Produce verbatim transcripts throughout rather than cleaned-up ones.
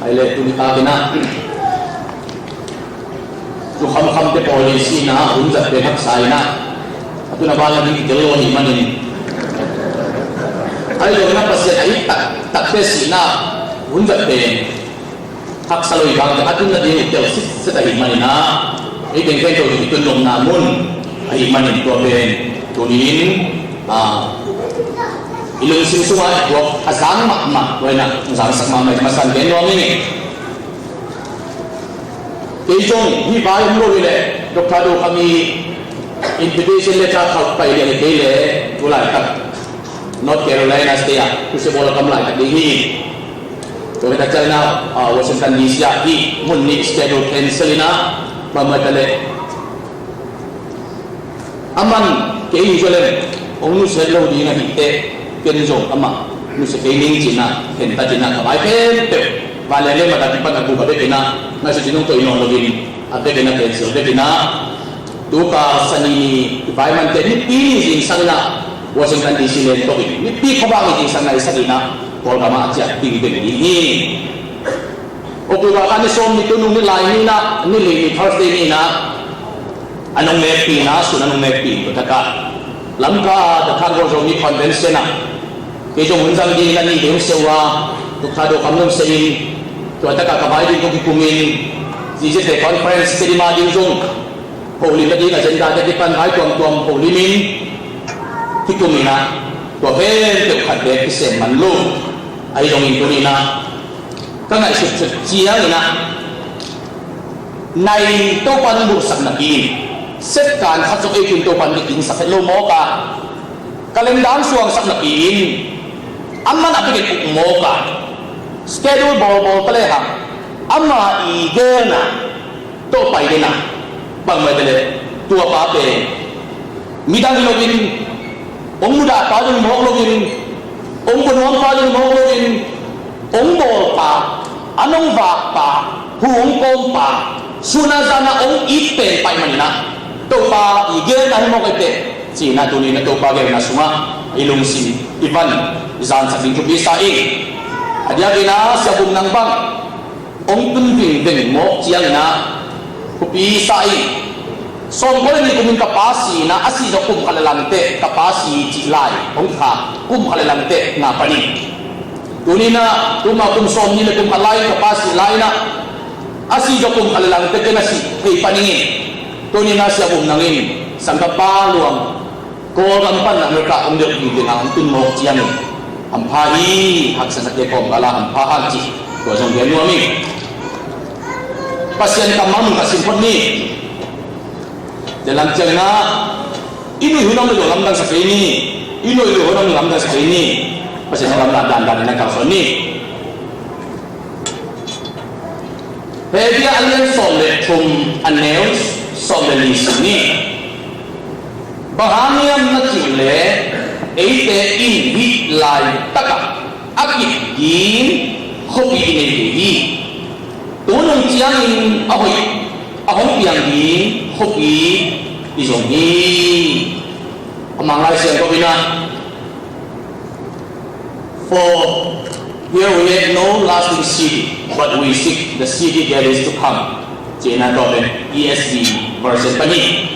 Ai le tuni takin ah, tu khamkham te pawl le sihna hun zat pen haksa in ah, a tun a ban a ding i tel lo ahih manin, ai lo in ah Pasian a it taktak te sihna hun zat pen haksa lo i bang te a tun a ding i tel sitset ahih manin ah, ei teng khempeuh i tun lomna mun ahih manin tua pen tuni in, ah, i lungsim sungah i tuak a zang mahmah, tua in ah zangsak mahmah i masan gen nuam ing. Kei zong hih vai om lo hi leh Doctor Do Kham i invitation letter khauh pai lian hi kei leh tu laitak North Carolina State ah Crucible a kam laitak ding hi. Tua hi ta ciangin ah, ah, Washington D C ah hih mun nih schedule cancel in ah, mahmah ta leh aman kei hi zaw leng hong nusia lo ding ahih teh, ken zong amah nusia kei ning ci-in ah, khentat in ah ka vai khempeuh vanleng le matah kipan a guk a bek in ah, ngaihsut in hong koih nawn lo in, a bek in ah cancel bek in ah, tu ka Sani ni i vai mante Nipi ni zingsang in ah Washington D C len tok in, Nipi khuavak ni zingsang nai sak in ah Kawlgam ah ciah ding bek ding hi. October kha ni sawm ni, tu nung ni Lai ni in ah, ni li ni Thursday ni in ah, an hong nekpih in ah, sun an hong nekpih in, tua tak ah Lamka The Thang Road Zomi Convention ah kei zong hun zang ding in ah, ni ding hong sia uh a, Doctor Do Kham hong sia in, tua tak ah ka vai ding kong kikum in, ziziate conference Tedim a ding zong holim a ding agenda te kipan vai tuamtuam holim in kikum in ah, tua khempeuh khat beek kisem man lo. Ahi zongin tuni in ah ka ngaihsutsut ciangin ah, nai Topa nong bulhsak napi in, sepkan khat zong ei tun Topa nong kidingsak het lo mawk a, calendar suangsak napi in, amah a bekin uk mawk a, schedule bawlbawl ta lehang, ama i gelna tawh pai den a, bangmah te leh tua pa pen midang hi loin, hong mudah pa zong hi mawk loin, hong buanuam pa zong hi mawk loin, hong bawl pa, an hong vak pa, hu hong kawm pa, sun a zan a hong it pen pa ahih manin ah, Topa i gelna hi mawk ei teh ci-in ah tuni in ah Topa gelna sungah i lungsim i van i zansak ding thupi sa ing. A diakin ah Sia Bum Nang bang hong tun vingveng mawk ciangin ah thupi sa ing. Sawmkua le nih kumin ka pa si in ah, a si zawh kum khat le lamteh ka pa si cih lai hong kikha, kum khat le lamteh nga pan ing. Tuni in ah tuma kum sawmnih le kum khat lai ka pa si lai in ah, a si zawh kum khat le lamteh ken a si thei pan ing. Tuni in ah Sia Bum Nang in sanggampa luang Kawlgam pan America hong delh ding dingah hong tun mawk ciangin hampha hi, haksatnate kawmkal ah hampha hang cih tua zong gen nuam ing. Pasian kammal mun khat sim phot ni. Tua lam ciangin ah i nuih hun a om leh lamdang sa kei ni. I nuih leh hun a om leh lamdang sa kei ni. Pasian kammal dandan in ah kalsuan ni. Hebru a lian sawm le thum, a neu sawm le li sim ni. Bang hang hiam na cih leh eite in hih laitak ah a kip ding khuapi i nei ve hi. Tu nung ciangin a hoih a hong piang ding khuapi i zong hi. A Mang Lai Siangtho in ah, "For here we have no lasting city, but we seek the city that is to come," ci-in ah tua pen E S V version pan hi.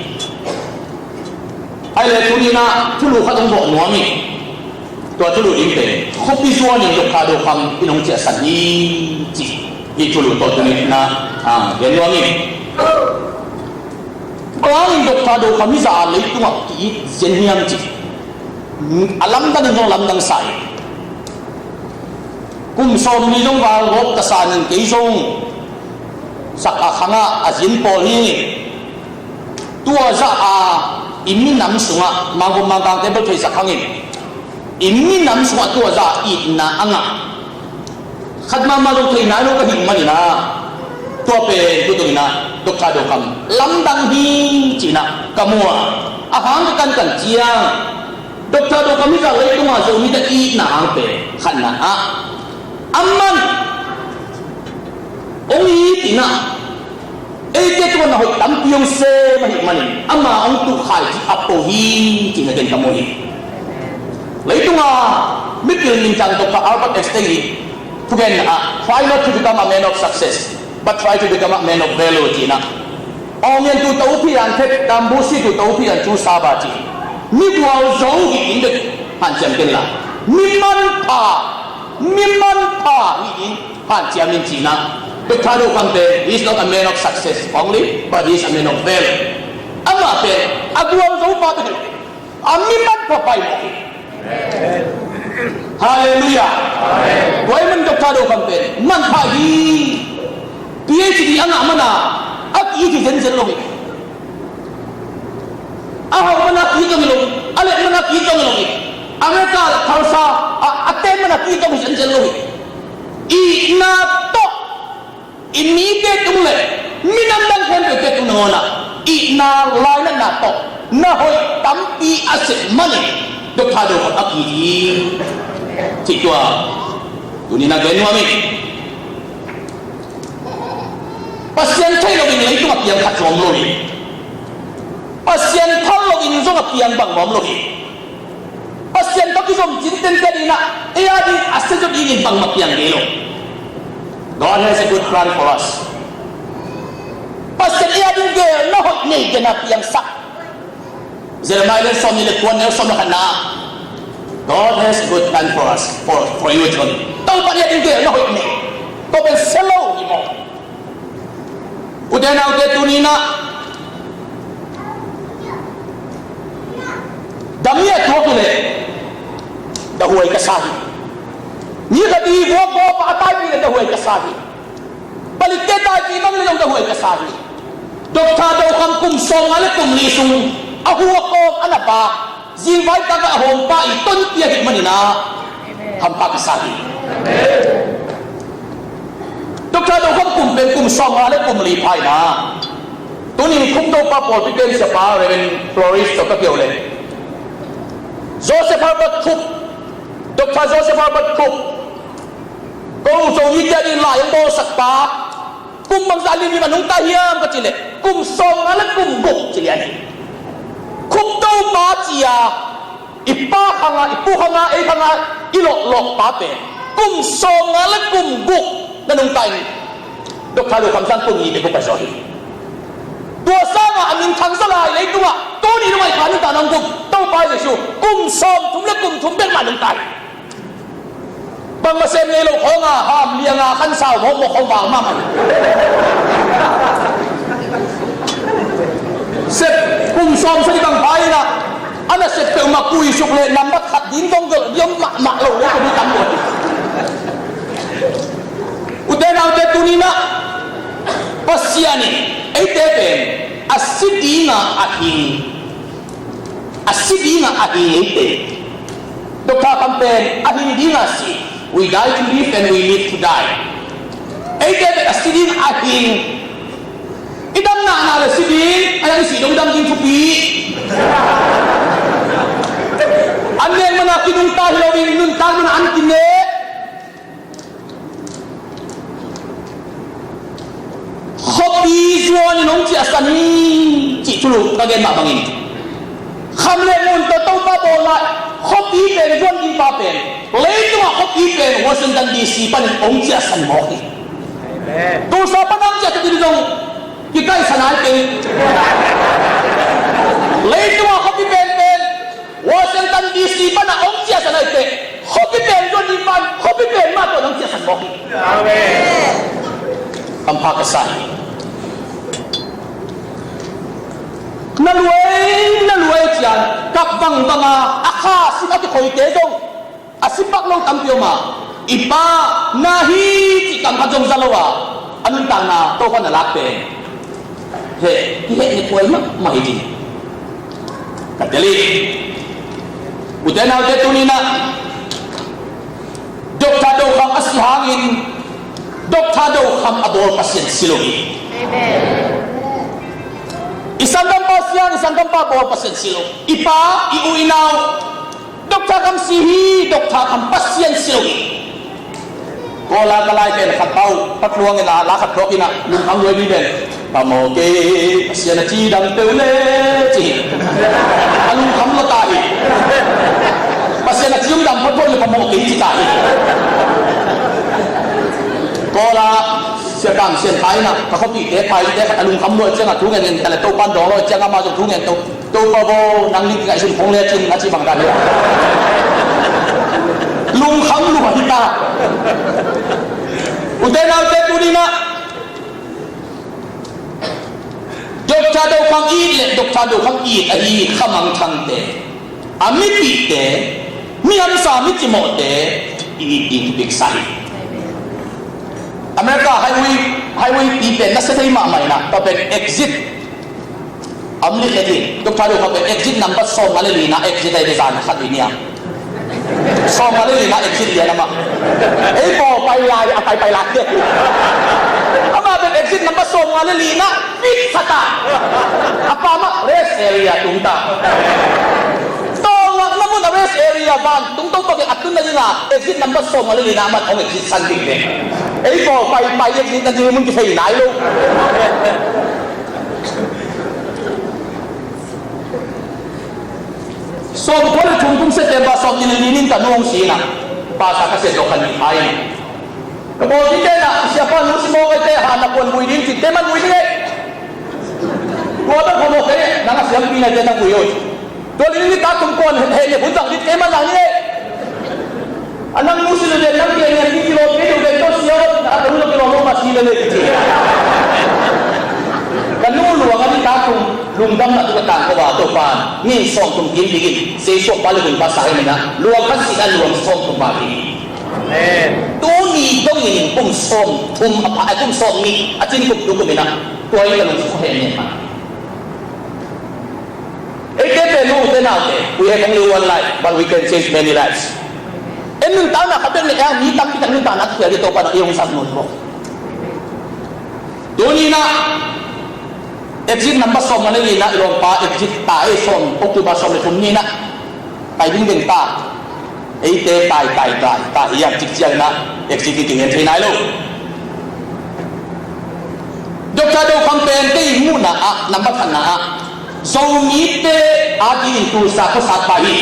Ahih leh tuni in ah thulu khat hong bawh nuam ing. Tua thulu ding pen khuapi zuan in Doctor Do Kham in hong ciahsan hi cih hih thulu tawh tuni in ah, ah, gen nuam ing. Bang hangin Doctor Do Kham hi zah a leitungah ki-it zen hiam cih a lamdang in zong lamdang sa ing. Kum sawmli zong val gawp ka san in kei zong sak a khangah a zin pawl hi. Tua zah a i minam sungah mangkum mangkang table theisak hangin i minam sungah tua zah a itna a ngah khat mahmah zong thei nai lo ka hih manin ah, tua pen tutung in ah Doctor Do Kham lamdang hi ci-in ah ka mu a, a hang ka kankan ciang Doctor Do Kham hi zah leitungah Zomite itna hang pen khatna ah, aman hong it in ah eite tungah na hoih tampi hong sem ahih manin ama hong tukhai cih a pho hi ci-in ah ken ka mu hi. Leitungah mipil minthang Doctor Albert Einstein hi. Thugen ah, try not to become a man of success, but try to become a man of value, ci-in ah. Aung Myan tu tawh uphian thek, Tambusi tu tawh uphian chu saba ci. Mi gualzo hi ding bek hanciam ken la, mi manpha, mi manpha hi ding hanciam in, ci-in ah. Doctor Do Kham pen, he is not a man of success only, but he is a man of value. Amah pen a gualzo pa bek hi lo, a mi manpha pa hi mawk hi. Halleluiah. Tua ahih manin Doctor Do Kham pen manpha hi. PhD a ngah manin a ki-it hi zenzen lo hi. A hau manin a ki-it zong hi lo hi. A leh manin a ki-it zong hi lo hi. America, Tulsa a, a teng manin a ki-it zong hi zenzen lo hi. Itna tawh i mite tung le minam dang khempeuhte tung nangawnah itna lainatna tawh na hoih tampi a sep manin Doctor Do Kham a ki-it hi, cih tua tuni-in ah gen nuam ing. Pasian theih loin leitungah piang khat zong om lo hi. Pasian phal loin zong a piang bangmah om lo hi. Pasian tawh kizom cinten te dingin ah, ei a ding a sia zaw dingin bangmah piang ngei lo. God has a good plan for us. Pasian ei a ding geelna hoih nei dingin a piangsak. Jeremiah lian sawmnih le kua, neu sawm le khatna, God has a good plan for us, for, for you, John. Topa in ei a ding geelna hoih nei. Tua pen sia lo hi maw? Ute naute, tuni-in ah dam i a tuak hi leh dahuai ka sa hi. Mi khat i vuak bawpa a taipih leh dahuai ka sa hi. Palitte taipih bang leh zong dahuai ka sa hi. Doctor Do Kham kum sawmnga le kum li sung a hu a kawm a na pa, zingvai takah a hawmpa i tonpih ahih manin ah hampha ka sa hi. Doctor Do Kham kum pen kum sawmnga le kum li pha hi-in ah, tuni-in Khuptopa pawlpi pen siapa Reverend Floris tawh ka keu leh, Joseph Herbert Khup, Doctor Joseph Herbert Khup, ko Zomite ading lai hong bawlsak pa, kum bangzah limlim a nungta hiam ka cih leh, kum sawmnga le kum guk ci lian hi. Khuptopa ci-a i pa khang a, i pu khang a, ei khang a i lawhlawh pa pen kum sawmnga le kum guk na nungta in, Doctor Do Kham zong kum nih bek a pha zaw hi. Tua sangin a minthang zaw lai leitungah tuni dong a i kha nungta nong kum Topa Jesu kum sawmthum le kum thum bek mah nungta hi. Bangmah sem ngei lo khawng a, ham liang a, khansau mawkmawk khawng vang mahmah hi. Sep kum sawmsagih bang pha in ah, a nasep peuhmah kuisuk leh nambat khat ding zong gelh diam mahmah lo leh ka mi tam lo. Ute naute, tuni-in ah Pasian in eite pen a si dingin a hing, a si dingin a hing eite. Doctor Kham pen a hing dingin a si. We die to live and we live to die. Eite pen a si dingin a hing. I dam naknak leh si ding, a dang i sih dong i dam ding thupi. An nek manin kinungta hi loin nuntak manin an kineh. Khuapi zuanin hong ciahsan hi cih thulu ka gen mah bangin, kham le ngun tawh Topa bawl lai. Khuapi pen zuan ding pa pen, leitungah khuapi pen Washington D C panin hong ciahsan mawk hi. Tulsa pan hong ciahsan ding zong kikaihsan ai pei. Leitungah khuapi pen pen Washington D C pan a hong ciahsan ai teh, khuapi pen zuan ding pan khuapi pen mah tawh hong ciahsan mawk hi. Amen. Hampha ka sa hi. Na luai, na luai ciang kap bangbang a, a kha sim a kikhoite zong a si pak lo tampi om a, i pa na hi cih kam khat zong za lo a, a nuntakna Topa na lak pen he, kihehna kuai mahmah hi ding. Ka tel hi. Ute naute, tuni-in ah Doctor Do Kham a si hangin Doctor Do Kham a bawl Pasian si lo hi. Amen. I sanggampa siang, i sanggampa bawl Pasian si lo. I pa, i u i nau, Doctor Kham si hi, Doctor Kham Pasian si lo hi. Kawl a ka lai pen khat pau, patluang in a la khat thuak in a, lungkham luai mi pen, phamawh kei, Pasian a ci dam peuh le, ci hi. A lungkham lua ta hi. Pasian a ci om dam phot phot le phamawh kei ci ta hi. Sian pai na, ka khuapihte, paite khat a lungkham lua ciangah thu ngen ngen ta le, Topa'n dawng lua ciangah amah zong thu ngen to, Topa bo, nang ning ngaihsun khong le cin a ci bang dan hi a. Lungkham lua hi ta. Ute naute, tuni-in ah Doctor Do Kham it le Doctor Do Kham it ahi Kha Mang Thangte, a mipihte, mi hamsa, mi cimawhte i it ding kipiksa hi. America highway, highway pi pen nasia thei mahmah in ah, tua pen exit a om li khat hi. Doctor Do Kham pen exit number sawmnga le li-na exit ahi, zan khat hi nia. Sawmnga le li-na exit lian amah. Ei pawl pai lai, a pai pai lai. Amah pen exit number sawmnga le li-na fix khat a. A pa mah rest area tung ta. Tawlngakna mun a rest area, vantung tawh tawh a tunna ding a exit number sawmnga le li-na amah hong exit san ding ve. Ei pawl pai pai exit na ding mun kithei nai lo. Sawmkua le thum kum September sawmnih le li-in ka nu hong si in ah, pastor ka sep lo kha ni phai in. Ka bawl ding te in ah, siapa nu si mawk ei te, han na puan vui ding cin te man vui ding ei. Tua bek kha mawk ei, nang a siampi na te na vui oi. Tua li-in nitak thum kuan heh le hun zang ding te man zang ding ei. A nang nu si leh nang kiang in kilawm kei lo, kei tawh sia lo, a ka nu tawh kilawm lo mah si leh leh kici. Ka nu luang a nitak thum lungdamna tawh ka tangko a, Topa'n ni sawmthum kim bek in Jesu a Pa le Gumpa sa hi in ah, luang khat si in ah luang sawmthum bek hi. Amen. Tuni dongin kum sawmthum a pha, a kum sawmnih a cin kum tu kum in ah, tua in ka lungsim heh nen mah. Eite pen, ute naute, we have only one life, but we can change many lives. En nuntakna khat bek nei a, mi tampi tak nuntakna a kikhial ding Topa'n i hong sak nuam maw. Tuni-in ah exit number sawmnga le li-na i lawmpa exit ta ei, sawm, October sawm le thum ni-in ah tai ding den ta. Eite tai tai tai ta hi a, cik ciangin ah exit i kingen thei nai lo. Doctor Do Kham pen kei muhna ah, number khatna ah, Zomite adingin tulsa khuasatpa hi.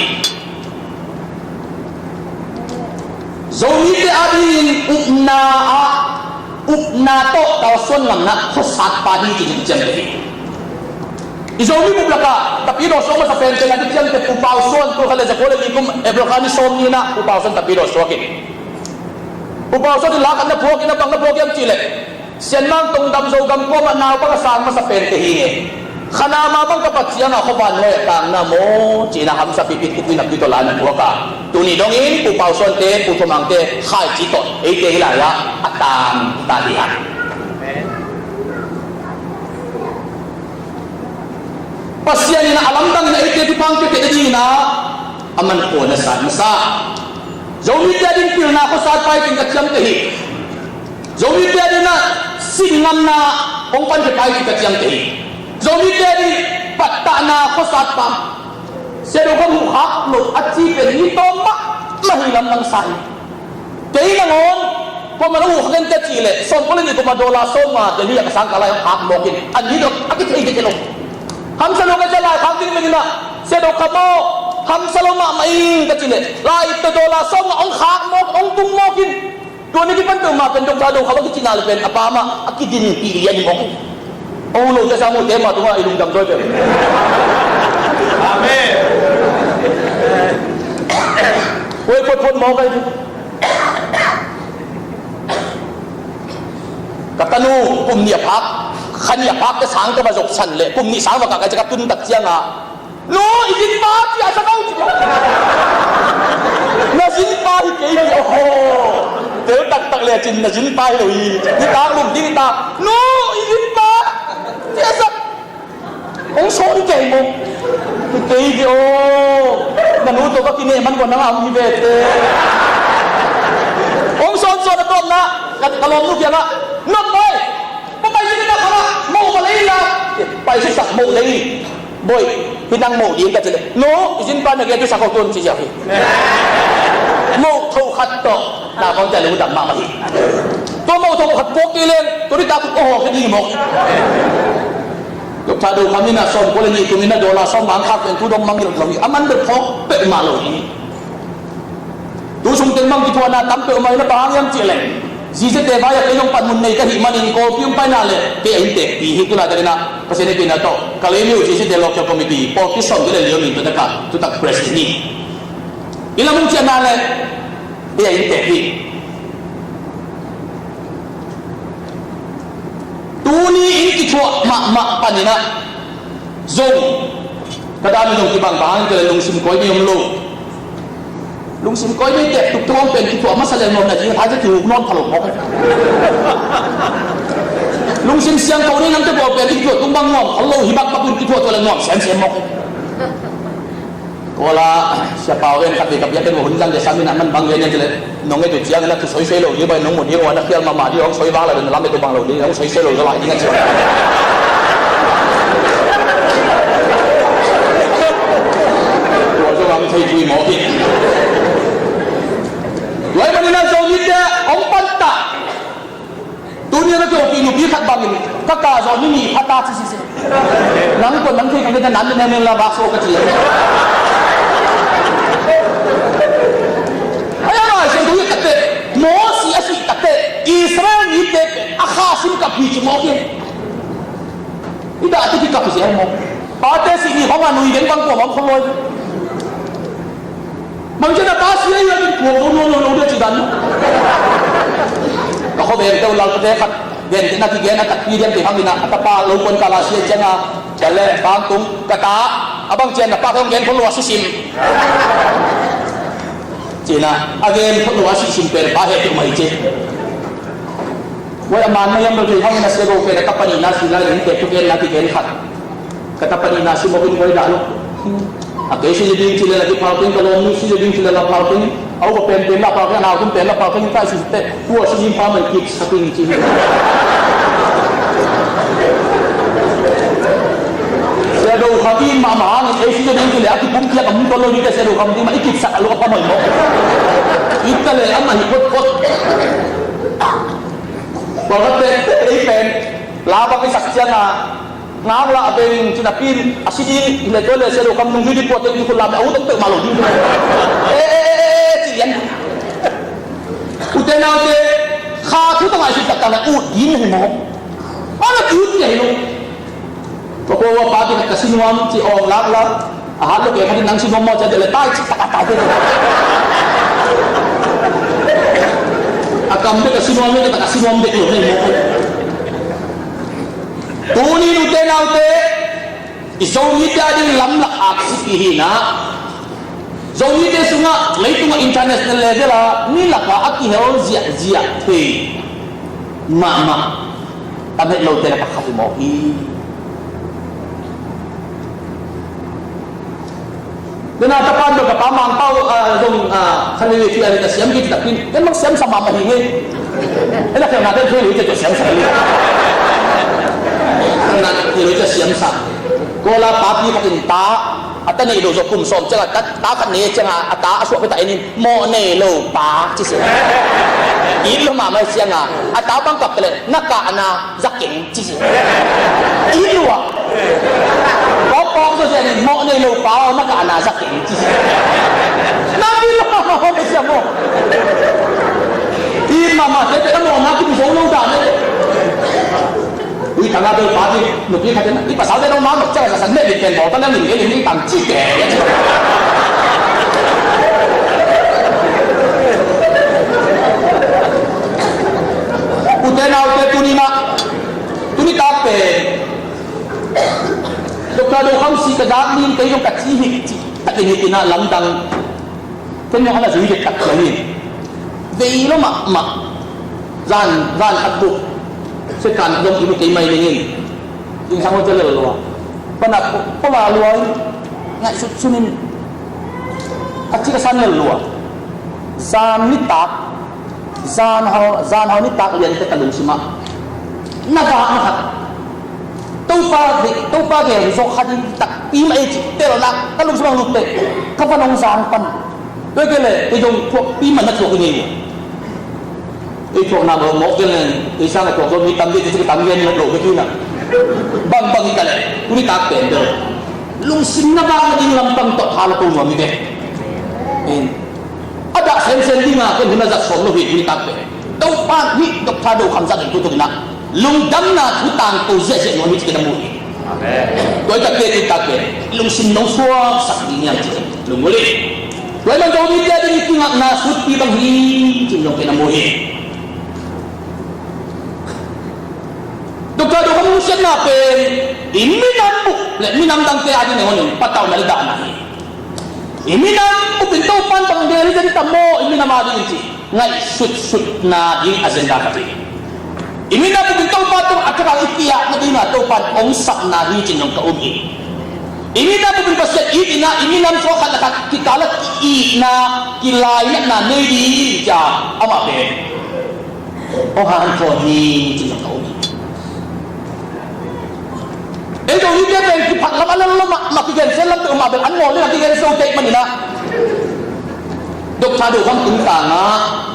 Zomite adingin upna ah, upna tawh kalsuan ngamna khuasatpa hi ci-in ciamteh hi. I Zomi bup lakah Tapidaw suak masa pen teng a ding ciamteh Pu Pau Suan, tul khat le zakua le li kum April kha ni sawmnih in ah Pu Pau Suan Tapidaw suak hi. Pu Pau Suan in la khat na phuak in, a bang na phuak hiam cih leh, Sianmang Tongdam Zogam kuamah naupang a sang masa pen te hi nge. Khanama bang ka pat ciangah khuavak nuai a tangna maw, ci-in a hamsa pipit kituina pit tawh la na phuak a. Tuni dongin Pu Pau Suante, Pu Thumangte khaici tawh eite hih lai-ah a tang ta hi hang. Pasian in a lamdang in eite thupha pia nadingin a man khua na sa masa. Zomite ading pilna khuasatpa hi ci-in ka ciamteh hi. Zomite ading a sin ngamna hong pankhia pa hi ci-in ka ciamteh hi. Zomite ading pattahna khuasatpa. Sia Do Kham huh khak lo a ci pen ni tawm mahmah hi, lamdang sa hi. Kei nangawn kuamah na huh khak hiam ka cih leh, sawmkua le nih kum a dollar sawmnga Delhi ah ka sang kal lai hong khak mawk in, a ni dong a kithei kei lo. Hamsa lo ka cih leh lai khak ding bek in ah, Sia Do Kham aw, hamsa lo mahmah ing ka cih leh, lai tawh dollar sawmnga hong khak mawk, hong tung mawk in. Tua ni kipan peuhmah pen Doctor Do Kham a kicihna le pen a pa mah a kidinpih lian hi mawk. Hong huh lote sang uhte mah tungah i lungdam zaw hi peuh. Amen. Oi, photphot mawk ahi. Ka tanu kum nih a phak, kha nih a phak ka sang ka va zoksan leh kum nih sang va kah ka ciah ka tun tak ciangah, "Nu, i zinpa ciah sak o," ci. "Na zinpa hi kei hi." "Aw, tel taktak le cin na zinpa hi lo hi. Nitak lum ding nitak. Nu, i zinpa ciah sak." "Hong sawn kei maw?" "Hi kei hi aw. Na nu tawh ka kineh man kua nang a om hi ve te." Hong sawn sawn a tawpna ka, ka lawmnu kiangah, "Nok bawi, pa pai zinga kha la, moh va lei la." "Pai susak, moh lei." "Bawi, hi nang moh ding," ka cih leh, "Nu, i zinpa na gen tu sak ho tun," ci ziau hi. Moh tho khat tawh na kong cia lungdam mahmah hi. Tua moh tho khat puak kei leng, tua nitak kum aw hawk hi ding hi mawk. Doctor Do Kham in a sawmkua le nih kum in a dollar sawmnga khak pen tu dong mangngilh lo hi. A man bek phawk peuhmah lo hi. Tu sung teng bang kithuahna tam peuhmah in a, bang hang hiam cih leh, Zizete vai-ah kei zong panmun nei ka hih manin Kawlpi hong paina le kei a inntekpih hi. Tulai takin ah Pasian hehpihna tawh ka lei mi uh Zizete Local Committee pawlpi sawm kei le li om in, tua tak ah tu tak president hi. I lam hong ciahna le kei a inntek hi. Tuni in kithuah mahmah panin ah zong ka dam in zong kibang bang hang kei le lungsim koi ni om lo. Lungsim koi ni tek tuk tuk hong pen kithuah masa le nuam na ding a thaisa kihuk nawn pha lo mawk. Lungsim siangtho ni namte pawl pen kithuah tung bang nuam pha lo hi bak bak in kithuah tua le nuam semsem mawk. Kawla siapa ven khat vei ka biakinn hun zang de samin a man bang ven yan cile nong e tu ciang na tu soisoi lo di bai nong mu di wan a khial mahmah di hong soi vang la den lam e tu bang lo di hong soisoi lo zalai ding a ciang. Tua zong ang thei tui mawk hi. Tua i manin a Zomite hong panta. Tuni a ka kihopih nupi khat bangin ka ka zaw ni nih pha ta ci ci ci. Nang kua nang thei ka ngen nan nan la vak so ka ci. Ai a ngai siang tu hi takte Mosi a sih takte Israel mite a kha sim kap hi ci mawk hi. I dah te kikap hi sia hi mawk. Pate sih ni hong a nui deng bang kua hong khol loi. Bang cian a pa sia hi a ding kua hong lo lo lo dia ci dan. Ka kho veng teu lal pate khat veng te na kigen a takpi diam te hang ina a tapa lo kuan kala sia ciang a. Cian le bang tung ka ta a bang cian a pa hong gen khol lo a sisim. Cina a gen khol lo a sisim pen pa he tu mai ci. Wai a man na yam lo thei hong na sia go pen a ka pani na si lai ling te tu gen na kigen khat. Ka ta pani na si mo in wai dah lo. A kei si ding ci le la ki pau teng ka lom ni si ding ci le la pau teng. Au ka pen pen la pau teng na kun pen la pau teng ka si te. Tua si ding pa man kip sa ting ci. Sia do kha ki ma ma ang e si ding ci le a ki pum kia ka mun ko lo ni ka sia do kha mun ma i kip sa lo pa mo mo. Ita le ama hi kot kot. Pakhat pen ei pen la bang i sak ciang a ngak la a beng cin a pin a si ding le tua le sia lo kam nung hi di puat teng di khun lam a ut teng peuh ma lo ding. E e e e ci lian. Ute naute kha thu tang a i sut tak tak a ut ding hi maw? A na ki ut ding hi lo. Ka ko wa pa ti ka si nuam ci awng lak la. A hat lo ke khatin nang si nuam maw ci a dele tai ci tak a tai te. A kam te ka si nuam le ka si nuam dek lo nei maw. Tuni nute naute i Zomite a ding lamlak aksi pi hi na. Zomite sungah leitungah international level a mi lakah a kihel ziahziah thei mahmah. Tam het lote na pakhat i mawk hi. Dena tapan bel ka pa Mangpau zong khan le thei a le ka siam kit takin ken bang siam sa mahmah hi ngei. Ena khelna ken thei lo hi te siam sa hi. Khelna thei lo hi te siam sa. Kola papi khat in ta a ta nei lo zo kum sawm ciang a ta khat nei ciang a a ta a suah peta in mawh nei lo pa ci si. It lo mahmah ciang a a ta bang kap tele na kahna za keng ci si. It lo a. Pawk pawk zo sia ni mawh nei lo pa na kahna za keng ci si. Na it lo mahmah hong sia maw. It mahmah te te na mawh na kum zo lo dan ne. Ui tanga bel pa ti nupi khat in i pasal te nong ma nok ciang a sa san ne lim pen bawl ta leng lim ke lim ni tang ci te. Ute naute tuni mah tuni tak pen Doctor Do Kham Si ka dak lim kei zong ka ci hi ci takin hi tina lamdang. Ken zong a na zui dek tak ciangin vei lo mahmah. Zan zan khat buk sekan zong i mu kei mai dingin zingsang hote lel lua. Pana kola lua in ngaihsut sunin a cik a san lel lua. Zan nitak zan hau zan hau nitak lian te ka lungsimah na vak na khat. Topa ve Topa ve zo khat in takpi mah ei ci telna ka lungsim ang lutte ka van hong zang pan. Tua kei le ei zong thuakpi mah na thuak i ngei uh. Ei thuakna bang mawk kei le ei sang a thuak zo mi tam dih ci ka tam ngen lo bek hi na. Bang bang i ka le tuni tak pen bel lungsim na vak na ding lampang tawh tha la ko nuam i ve. A dah sensen ding a ken hun a zat sawm lo hi tuni tak pen. Topa nih Doctor Do Kham zah in tu tung in ah lungdamna thu tangko ziahziah nuam hi ci-in a mu hi. Amen. Tua hi tak teh, tu tak teh lungsim nong suaksak ding hiam ci-in lungmuang hi. Tua hi man Zomite a ding i kingakna sutpi bang hi ci-in zong ken a mu hi. Doctor Do Kham lungsiatna pen i minam bup le minam dangte a ding nangawn in patauhna le dahna hi. I minam bup in Topa'n bang gen hiam tam maw, i minam a ding in ci, ngaihsutsutna ding agenda khat hi. I minam bup in Topa tung a thakhat i kiat nading a Topa'n hong sapna hi ci-in zong ka um hi. I minam bup in Pasian it in ah i minam sung khat le khat kikal ah ki-itna, kilainatna nei ding hi ci-a amah pen hong hanthawn hi ci-in zong ka um hi. Ei Zomite pen kiphat lam a lel lo mahmah, kigensiat lam peuhmah bel an ngawl ding a kigensiat uh teh manin ah Doctor Do Kham tungtang ah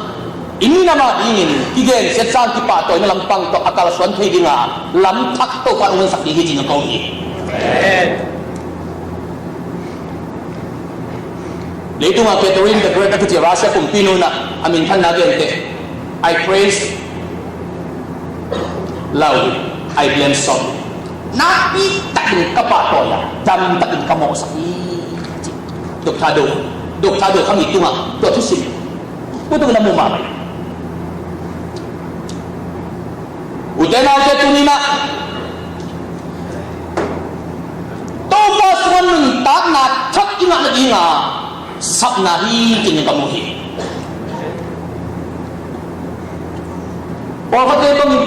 i minam a dingin kigensiat sang kipahtawina lampang tawh a kalsuan thei ding a lam thak Topa'n hong honsak ding hi ci-in zong ka um hi. Leitungah Catherine the Great a kici Russia kumpinu in ah a minthanna a gen teh, "I praise loudly, I blame softly." Nakpi takin ka pahtawi a, dam takin ka mawhsak hi, ci. Doctor Do, Doctor Do Kham i tungah tua thusim, tua tungah na mu mahmah hi. Ute naute, tuni-in ah Topa sungah nuntakna thak i ngah nading a sapna hi ci-in ka mu hi. Pawlkhatte bangin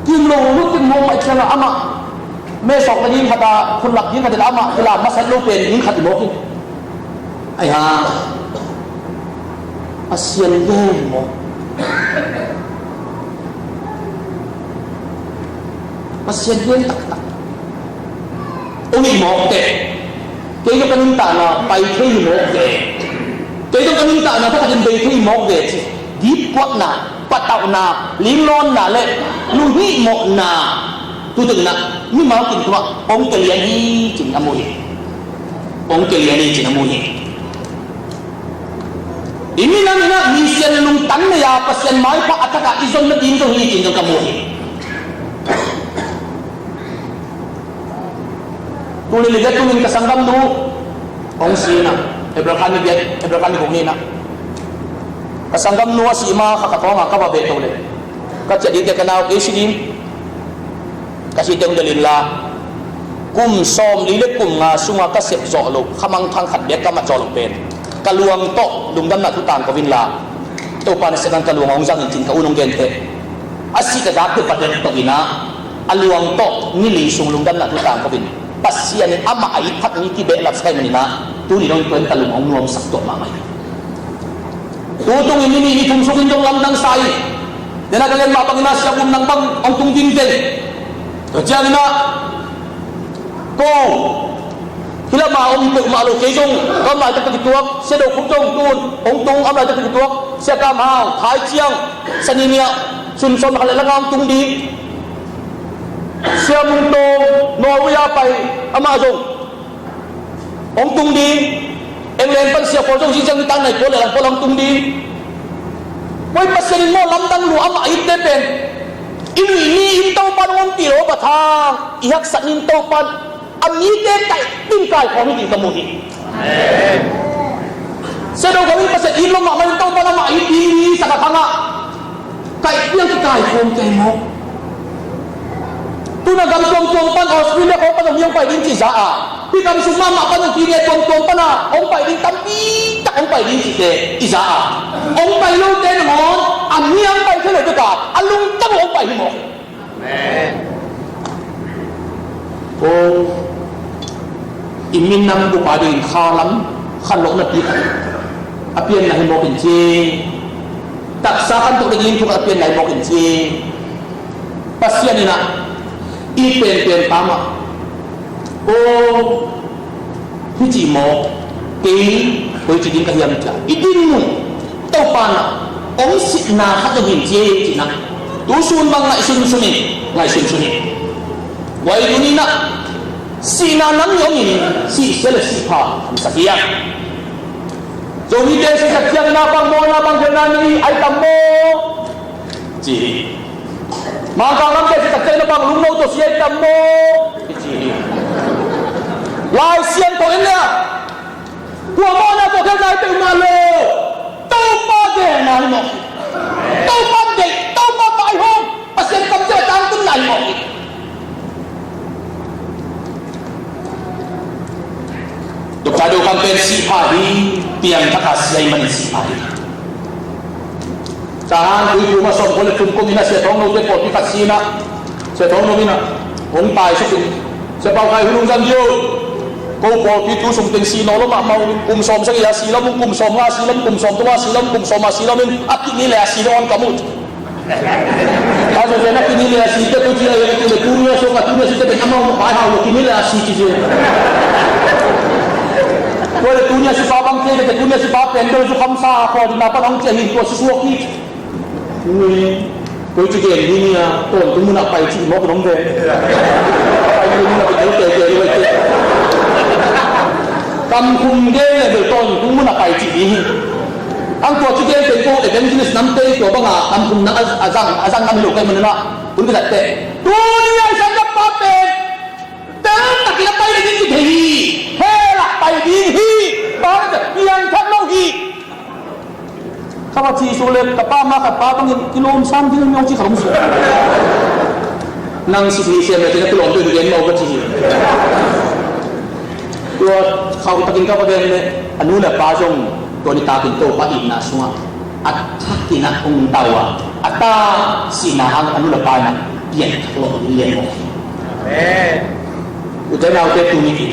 kim lo, lu kim mawk mah i ciangah amah mesawk nading khat a, khut lak ding khat in amah kila masat lo pen ding khat i mawk hi. Ai ha, Pasian gen maw? Pasian gen taktak. Ong it mawk teh. Kei zong ka nuntakna pai thei hi mawk ve. Kei zong ka nuntakna thakhatin bei thei hi mawk ve ci. Dipkuatna, patauhna, linglawnna le lunghihmawhna, tu teng in ah mimal kim tungah ong kilian hi ci-in a mu hi. Ong kilian hi ci-in a mu hi. I minam in ah Pasian lungtang nei a, Pasian maipha a thak a i zon nading zong hi ci-in zong ka mu hi. Tuni live tuni-in ka sanggamnu hong si in ah, April kha ni giat, April kha ni guk ni in ah, ka sanggamnu a sih ma kha ka thawng a ka va beh to leh, ka ciah ding teh ka nau kei si ding. Ka sih teng delh inla, kum sawmli le kum nga sungah ka sep zawh loh, khamangthang khat bek ka mat zawh loh pen ka luang tawh lungdamna thu tangko inla, Topa nasepna ka luang hong zang in ci-in ka u'n hong gen teh. A sih ka zak teh paden tawh in ah, a luang tawh ni li sung lungdamna thu tangko in, Pasian in amah a it thak mi kibehlap sak ahih manin ah, tuni dong in tua in ka lung hong nuamsak tuak mahmah hi. Tu tung in ni nih ni thum sung in zong lamdang sa hi. Dena ka gen mah bangin ah Sia Bum Nang bang hong tung ding teh. Tua ciangin ah ko hih lamah om peuhmah lo, kei zong ka om laitak ka kituak, Sia Do Khup zong tu-in hong tung, om laitak ka kituak, Sia Kam Hau, Thai Ciang, Sani Miah, Sun Sawm, Lakha le Langa hong tung ding. Sia Mung Tawng, Norway a pai, amah zong hong tung ding. England pan Sia Paul zong zing ciang nitak nai Paul le lang Paul hong tung ding. Koi Pasian in maw lamdang lua amah a itte pen i nuih ni in Topa in hong ompih lo a, a thang i haksat ni in Topa in a mite kaih ding kaikhawm hi ding ka mu hi. Sia Do Kham in Pasian it lo mahmah in Topa in amah a it ding hi sak a thang ah kaih piang kikaikhawm kei maw? Tu-in a gam tuamtuam pan Australia khawng pan zong mi hong pai ding ci za a, hih gam sung mahmah pan zong pi ne tuamtuam pan a hong pai ding tampi tak hong pai ding cihte i za a, hong pai lote nangawn a mi hong pai thei lo bek a, a lungtang hong pai hi maw? Aw, i minam bup a dingin kha lam khanlawhna pi khat a pianna hi mawk in ci. Taksa khantoh dingin thu khat a pianna hi mawk in ci. Pasian in ah i penpen pa mah, aw, hih ci maw, kei koi ci ding ka hiam ci a i dinmun Topa in ah hong sihna khat zong hi in ci, ci-in ah tu sun bang ngaihsun sun in, ngaihsun sun in. Tua hi tuni-in ah sihna nam ni om in, sihsia le sihpha hamsa hi a. Tua mite sisak ciangin ah bang mawhna bang khelhna nei ai tam maw? Ci hi. Mangkang lamte sisak ciangin ah bang lungno tawh si ai tam maw? Ci hi. Lai Siangtho in leh ah tua mawhna tua khelhna hi peuhmah lo, Topa gelna hi mawk hi. Topa deih, Topa vaihawm, Pasian kamciam a tangtunna hi mawk hi. Doctor Do Kham pen sihpha hi, piangthak a si ahih manin sihpha hi. Tahan Tuiphum ah sawmkua le thum kum in ah Sia Thawng Note pawlpi khat si in ah, Sia Thawng Note in ah hong taisuk in, Sia Pau Khai, hun hong zang dih o. Ko pawlpi tu sung teng si nawn lo mahmah ung, kum sawm sagih a si lo, kum sawm nga a si lo, kum sawm thum a si lo, kum sawm a si lo in, a kini le a si lo hong ka mu. Ka zong zen a kini le a si te tu ci a, a kini le tuni a suak a, tuni a si te pen amau pai hau lo, kini le a si ci zen. Tua le tuni a si pa bang te, tuni a si pa pen bel zu kham sa a, kua ding na pan hong ci a hi, tua si suak hi. Ui, koi ci gen hi ni a, tawntung mun ah pai ci mawk nong ve. Pai ci mun ah pai te te te. Kam khum gen le bel tawntung mun ah pai ci ding hi. Ang tua ci gen teng ko evangelist namte tua banga kam khum nang a, a zang, a zang nam hi lo ka hih manin ah, hun ka zat teh. Tuni a i sanggam pa pen tel takin a pai ding ci thei hi. Hell ah pai ding hi. Bang hang hiam? Piangthak lo hi. Ka va cih suk leh ka pa ma khat pa bangin kilawm sam ding hi maw ci kha om suk. Nang sik ni siam leh kei na kilawm peuh hi gen maw ka ci hi. Tua khauh takin ka va gen leh a nu le pa zong tua nitak in Topa itna sungah a thakin a hong tau a, a ta sihna hang a nu le pa in a pianthak lo ding lian maw. Amen. Ute naute, tuni in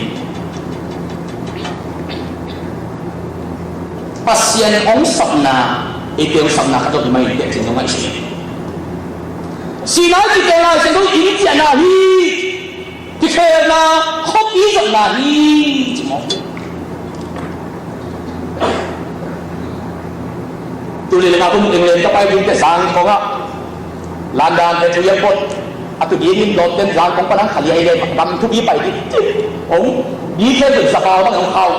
Pasian hong sapna, eite hong sapna khat zong hi mah in, biakinn zong ngaihsun. Sihna i cih pen Lai Siangtho in ciahna hi, kikhelna, khuapi zotna hi, ci maw. Tuli le nga kun England ka pai ding teh Zangkong ah London Heathrow Airport a tu ding in, dawt ten Zangkong pan hong khali a hi le gam thupi pai ding. Hong bi khen pen sapa bang hong khau.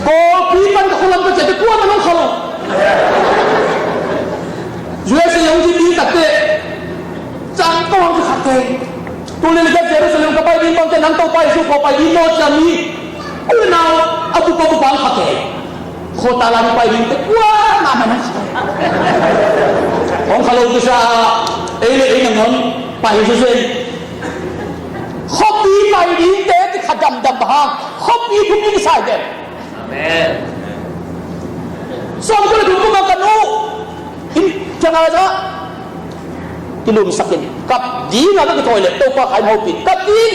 Kawlpi pan ka khualam ka ciah teh kuaman hong kha lo. U S A hong ci ding tak teh Zangkong hong ci kha kei. Tuli le ka Jerusalem ka pai ding bang teh nang Topa Jesu kho pai ding maw ci a mi. Ui nau, a bupa bupa hong kha kei. Khuata lam pai ding teh kuamah man hong kha. Hong kha lo kisa a, ei le ei nangawn pai hi sese. Khuapi pai ding te kikha damdam bang hang, khuapi thupi kisa hi ve. Amen. Sawmkua le thum kum a ka nu in, ciang a za kilumsak in, kap ding a ka kithawi leh Topa Khai in hopih in, kap ding.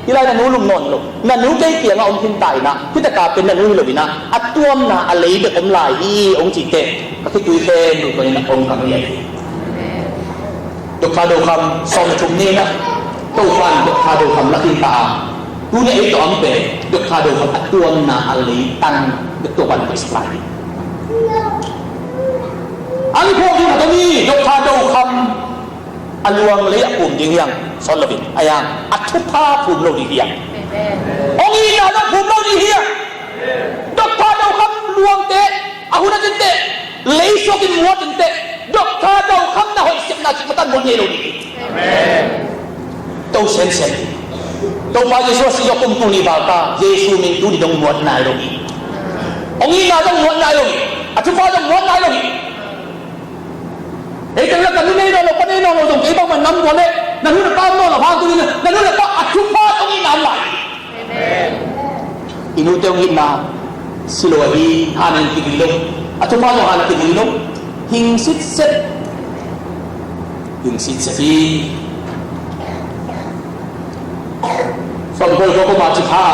Hih lai na nu lum nawn lo, na nu kei kiangah om khin ta in ah, hih taka pen na nu hi lo in ah, a tuamna a lei bek om lai hi, hong cih teh ka khitui khempeuh tua in ah hong kang lian hi. Doctor Do Kham sawm le thum ni in ah, Topa in Doctor Do Kham la khin ta a, tuni a ei tawh a om pen Doctor Do Kham a tuamna a lei tang bek Topa in hong supply hi. An phawk ding khat om hi, Doctor Do Kham a luang lei ah phum ding hi hang, sawn lo in, a hi hang a thupha phum lo ding hi hang. Hong itna zong phum lo ding hi hang. Doctor Do Kham luangte a hun a tinteh, lei suak in muat inteh, Doctor Do Kham na hoih sepna cik matan muat ngei lo ding hi. To sensen. Topa Jesu a sih zawh kum tul nih val ta, Jesu min tuni dong muat nai lo hi. Hong itna zong muat nai lo hi. A thupha zong muat nai lo hi. Ei teng la ka nu nei nawn lo, pa nei nawn lo zong kei bangmah nam tua leh na nu le pa om nawn lo hang tuni na nu le pa a thupha tawh i nam lai. Amen. I nute hong itna si lo ahi, han in kidil lo. A thupha zong han kidil lo. Hing sitset. Hing sitset hi. Sawmkua le kua kum a ci kha,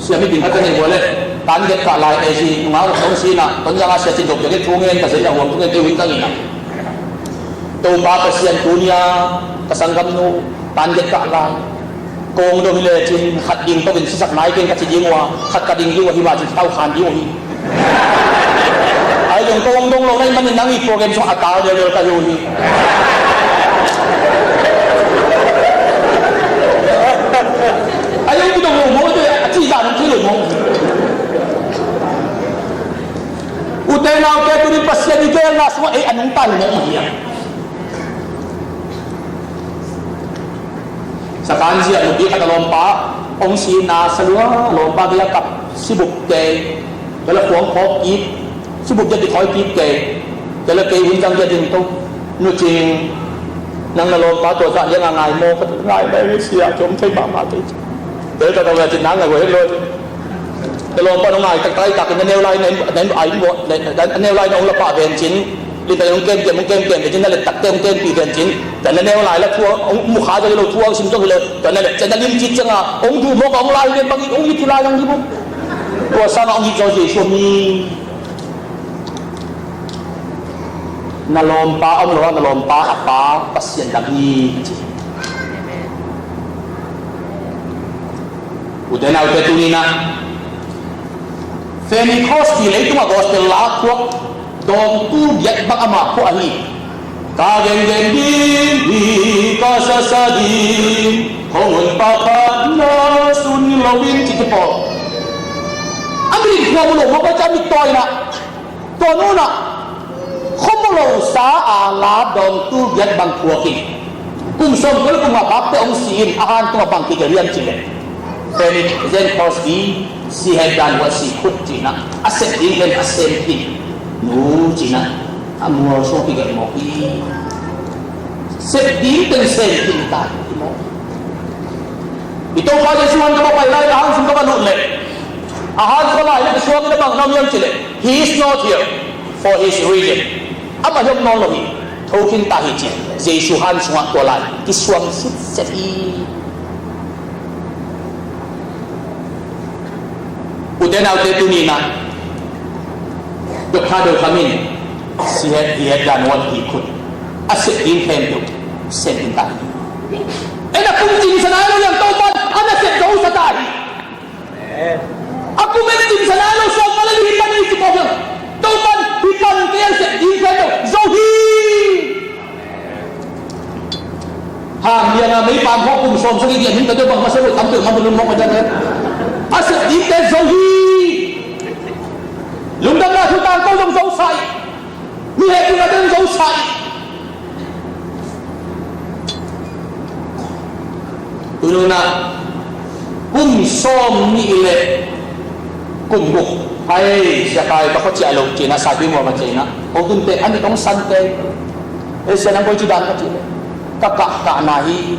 siam i ding khat ka neih uh leh, tan get kah lai, A C nungak uh sawng si in ah, Tonzang a sia cin dok piak in thu ngen ka zen a huam thu ngen kei uh in ka ngen ah. Topa Pasian, tuni a ka sanggamnu tan get kah lai. Kong dong hi lecin khat ding tokin sisak nai keng ka ci ding uh a, khat ka ding ding uh ahi mah cin ka tau khan ding uh hi. Ahi zong kong dong lo na hih manin nang i program sung a kal liauliau ka hi uh hi. Ahi zong kidong lo maw, a cih zah nang thei lo maw. Naute, tuni Pasian i geelna sungah ei a nungta hi mawkmawk hiam? Sakanzia nupi khat a lawmpa hong si na, salua lawmpa gei a kap, sibup kei, tua leh khuang phawk kik, sibup gei a kithawi kik kei, tua leh kei hun zang gei a ding to. Nu Cing, nang na lawmpa tua zah liang a ngai maw? Ka ngai mai, sia, kiom thei mahmah kei. Tua leh ka tawh a cin nang ngai kua het lo. Na lawmpa nong ngai taktak in, na neu lai, na, na, na, na neu lai na hong la pah ven cin. Limtak in hong kem kem, hong kem kem ven cin, na let takte hong kenpih ven cin. Tua na neu lai la thu, hong mu kha zong hi lo, thu hong sim zong hi lo. Tua na let ciang na lim cit ciang a hong duh mawk a hong lai ven bangin hong it hi lai hong hi buk. Tua sang a hong it zaw Jesu mi. Na lawmpa om lo a, na lawmpa a pa Pasian dang hi ci. Ute naute, tuni-in ah Fanny Crosby leitungah gospel la thuak dawngtu giat bang amah phuah ahi. Ka gengen ding hi, ka sasa ding, khongun pakhat na sun lo in, ci te pawl. A min in phuah mu lo mawk a, ca mit tawi na. Tua nunah khuamulosa a la dawngtu giat bang phuak in, kum sawmkua le kum nga bakte hong si in, a han tungah bang kigelh hiam cih leh, Fanny Jane Crosby, si het dan uat si khut cihna, a sep ding pen a sem khin nu cihna, a mual sung kigelh mawk hi. Sep ding pen sem khin ta hi mawk. I Topa Jesu han ka va pai lai, a han sung ka va lut leh, a han sung lai leh ka suang in a bang na om hiam cih leh, "He is not here, for he is risen." Amah hi om nawn lo hi, thokhin ta hi ci. Jesu han sungah tua lai kisuang sitset hi. Ute naute, tuni-in ah Doctor Do Kham in si het, hi het dan uat hi khut, a sep ding khempeuh sem khin ta hi. En a kum cingsa nai lo hiam, Topa'n a na sep zo sa ta hi. A kum en cingsa nai lo, sawmnga le li hi pan hi ci mawk hiam, Topa'n hi pan kei a sep ding khempeuh zo hi. Hang lian a meipam khawng kum sawm sagih ding a hing ka deuh bang masa lo, tam deuh mah bang lungmawk a dang e. A sep dingte zo hi. Lungdamna thu tangko zong zo sa hi. Mi hehpihna ding zo sa hi. Tuni-in ah kum sawm nih le kum guk, hai, Sia Khai, ka khua ciah lo ci-in ah, Saipi mual ka ciah in ah, hotunte an i tong sante, ei sia, nang koi ci dan ka cih leh, ka kah kah na hi.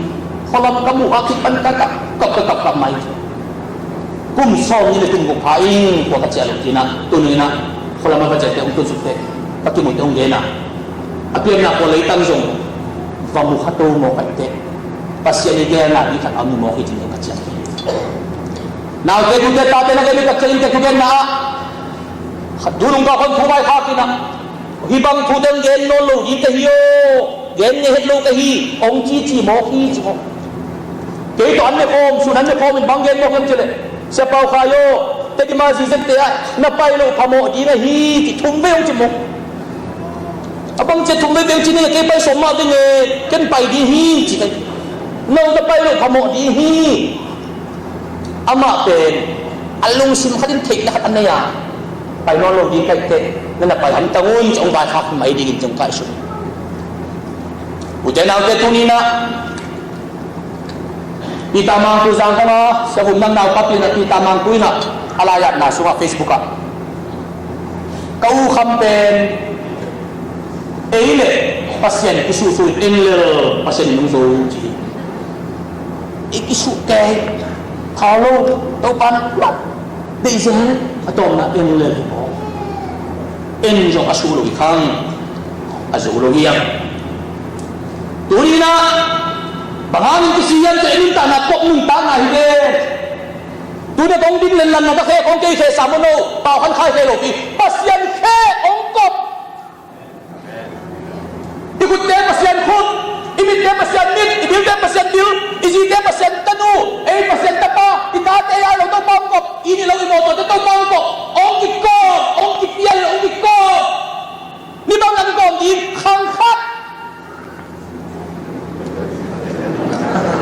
Khualam ka muh a kipan ka kah kah, kah kah kah mai. Kum sawm nih le kum guk pha ing, khua ka ciah lo ci-in ah, tuni-in ah khualam a ka ciahte hong tunsuk teh, ka kimuhte hong gen a, a pianna khua leitang zong va mu kha to mawk a, teh Pasian i geelna bik khat a mu mawk hi ci-in ka ciah hi. Naute, tute, tate, na gen bek tak ciangin teh thugenna ah, khat, tu nung ka hon thu vaikhak in ah, hih bang thute hong gen nawn lo ding ka hi aw, gen ngei het lo ka hi, hong cici mawk hi ci mawk. Kei tawh an ne khawm, sun an ne khawm in bang gen mawk hiam cih leh, Sia Pau Khai aw, Tedim a zizekte ah na pai loh phamawh ding ahi ci thum vei hong ci mawk. A bang ci a thum vei vei ci ni, kei pai sawm mah ding e, ken pai ding hi ci kei. No na pai loh phamawh ding hi. Amah pen a lungsim khat in theihna khat a nei a, pai nawn lo ding ka hih teh, na na pai hamtang un ci hong vaikhak mai dingin zong ka ngaihsun. Ute naute, tuni-in ah Peter Mangkui Zangkong a, Sia Vum Nang naupa pi-in ah, Peter Mangkui in ah a lai-atna sungah Facebook ah, ka U Kham pen ei le Pasian kisuhsuh in, en lel, Pasian in hong zo ci hi. I kisuh kei, thau lo, Topa'n deih zel, a tawpna en lel hi maw. En zong a suh lo hi khang, a zo lo hiam? Tuni-in ah bang hangin kisi hiam cih leh, i nuntakna kop nuntakna hi ve. Tuni-in ah kong ding lenlan na, ka khe kong, kei khe sam un aw, pau khan khai khe lo pi, Pasian khe hong kop. I khutte Pasian khut, i mitte Pasian mit, i bilte Pasian bil, i zite Pasian tanu, ei Pasian tapa, i tate a lo Topa hong kop, i inn i lo i mawtawte Topa hong kop, hong kikawm, hong kipial, hong kikawm. Ni bang na kikawm ding, khang khat.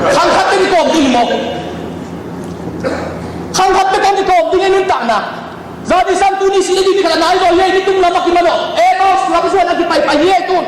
Khang khat teh kikawm ding hi maw? Khang khat teh kong kikawm ding hi nuntakna. Zani sang tuni si edi ni khat a nai zaw hi ei, nitum lam a kiman aw. Emaus lam zuan a kipaipai hi ei tun.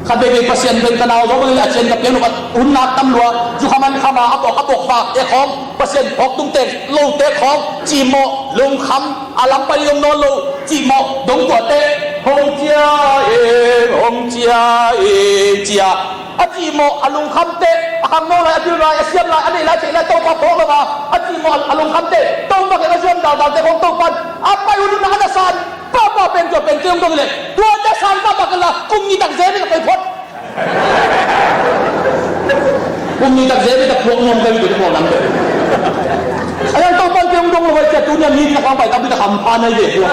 Khat veivei Pasian pen ka nau zaw bangin a cian ka piang lo ka hun nak tam lua. Zu kham an kham a, a bawk a bawk vak te khawng, Pasian phawk tung te lo te khawng, cimawh, lungkham, a lam pai om nawn lo, cimawh, dong tua te, hong cia ing, hong cia ing, cia. A cimawh, a lungkham te, a khang nawn lai, a dil lai, a siam lai, a neih lai, a ceih lai, Topa phawk lo a, a cimawh, a lungkham te, Topa ke a zuan daldal te khawng Topa, a pai hun na a na san, Papa pen tua pen kei hong dong le. Tua te san papa kala kum ni tak zel in a koi phot. Kum ni tak zel in a puak nuam kei tua puak lam kei. Ayang tau pan kei hong dong lo vai cia tu nia mi na kang pai tapi na kam pan ai de tua.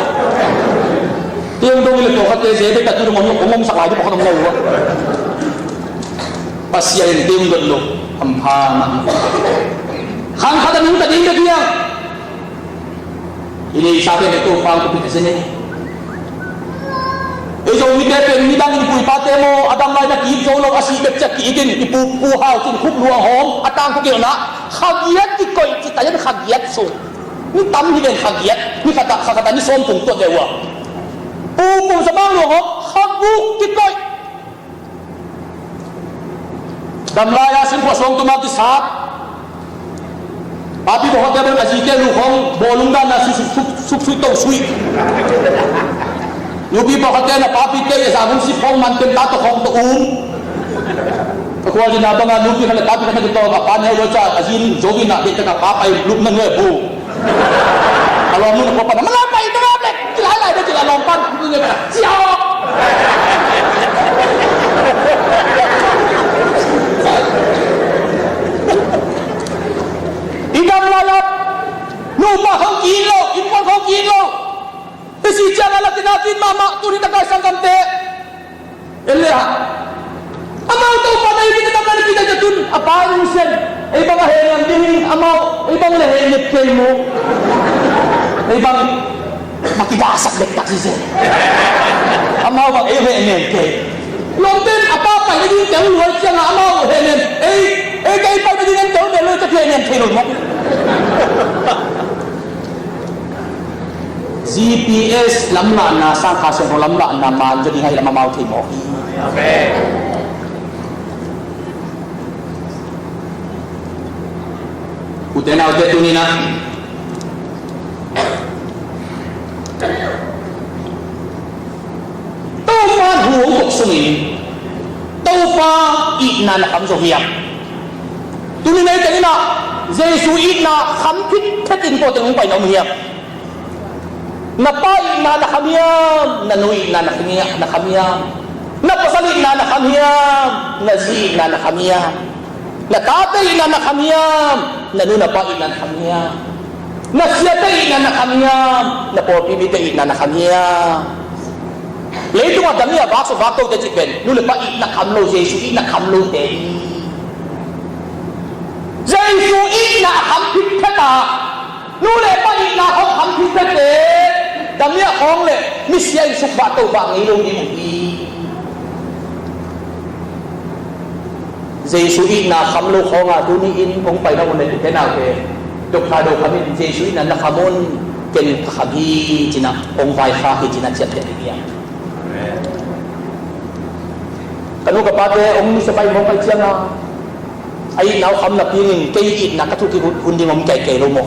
Kei hong dong le tua khat te zel in ta tu dong om lo kong om sak lai di pa khat om lo. Pasian in kei hong dong lo. Kam pan. Khang khat a nung ta ding de dia. I neihsa pen i Topa hong pia zen e. Ei Zomite pen midang in pu i pate maw, a dang lai na ki-it zo lo, a sih bek ciang ki-it in, i pu, Pu Hau Cin Khup Luang hawm, a tangthu kei na, kha giat kikoih ci ta zen kha giat sung. Ni tam hi ven kha giat, ni khat a, kha khat a ni sawm tung tuat ve ua. Pu Pum Za Mang Luang hawm, kha guk kikoih. Dam lai-a singkhuah suang tuma kisat. Papi bawh hotel bang a zite lu khawng bawlung dan a sui suk suk suk sui to sui. Nupi bawh hotel na papi te a za hong sip khawng man tem ta to khawng to um. Ka khual dina bang a nupi khan le papi khan na kito ka pa ne lo cha a zin zo dina bek ka pa pai lup na ngue bu. A lawm nun a kua pan a, "Malai pai, malai pai, kilai lai bek, kilai lawm pan, sia." I dam lai a, nupa khong ki lo, innkuan khong ki lo. Hih si ciang a la kinakin mahmah, tuni takai sanggamte. En le ah. Amau Topa na i kidam na i kidam tun a pa in sian. Ei bang a hehnem ding hi amau, ei bang le hehnem kei mu. Ei bang a kidahsak dektak hi se. Amau bang ei hehnem kei. Lawmten a pa pai na ding teu luai ciang a amau hehnem. Ei, ei kei pai na ding en teu bel luai ciang hehnem kei luai mawk. G P S lamlahna sang Kha Siangtho lamlahna man zaw ding ahi lam amau thei mawk hi. Ute naute tuni-in ah Topa hu hong kok sungin Topa itna na kham zo hiam? Tuni-in ei teng in ah Jesu itna kham khit phetin ko teng hong pai na om hiam? Na pa itna na kham hiam? Na nu itna na kham hiam? Na kham hiam? Na pasal itna na kham hiam? Na zi itna na kham hiam? Na tate itna na kham hiam? Na nu na pa itna na kham hiam? Na siate itna na kham hiam? Na pawlpi mite itna na kham hiam? Leitungah dam i a vak sawm vak tote cih pen nu le pa itna kham lo, Jesu itna kham lote hi. Jesu itna a kham khit phet a, nu le pa itna khawng kham khit phet te, dam i a khawng le misia in sukvah tohvah ngei lo ding uh hi. Jesu itna kham lo khawng a tuni-in hong paina hun le tute naute, Doctor Do Kham in Jesu itna na kham un, ken ka kham hi ci-in ah hong vaikhak hi ci-in ah ciamteh ding hi. Ka nu ka pate hong sia pai mawk pai ciang a, a itna uh kham napi-in kei itna ka thuk kik hun ding om kei kei lo maw?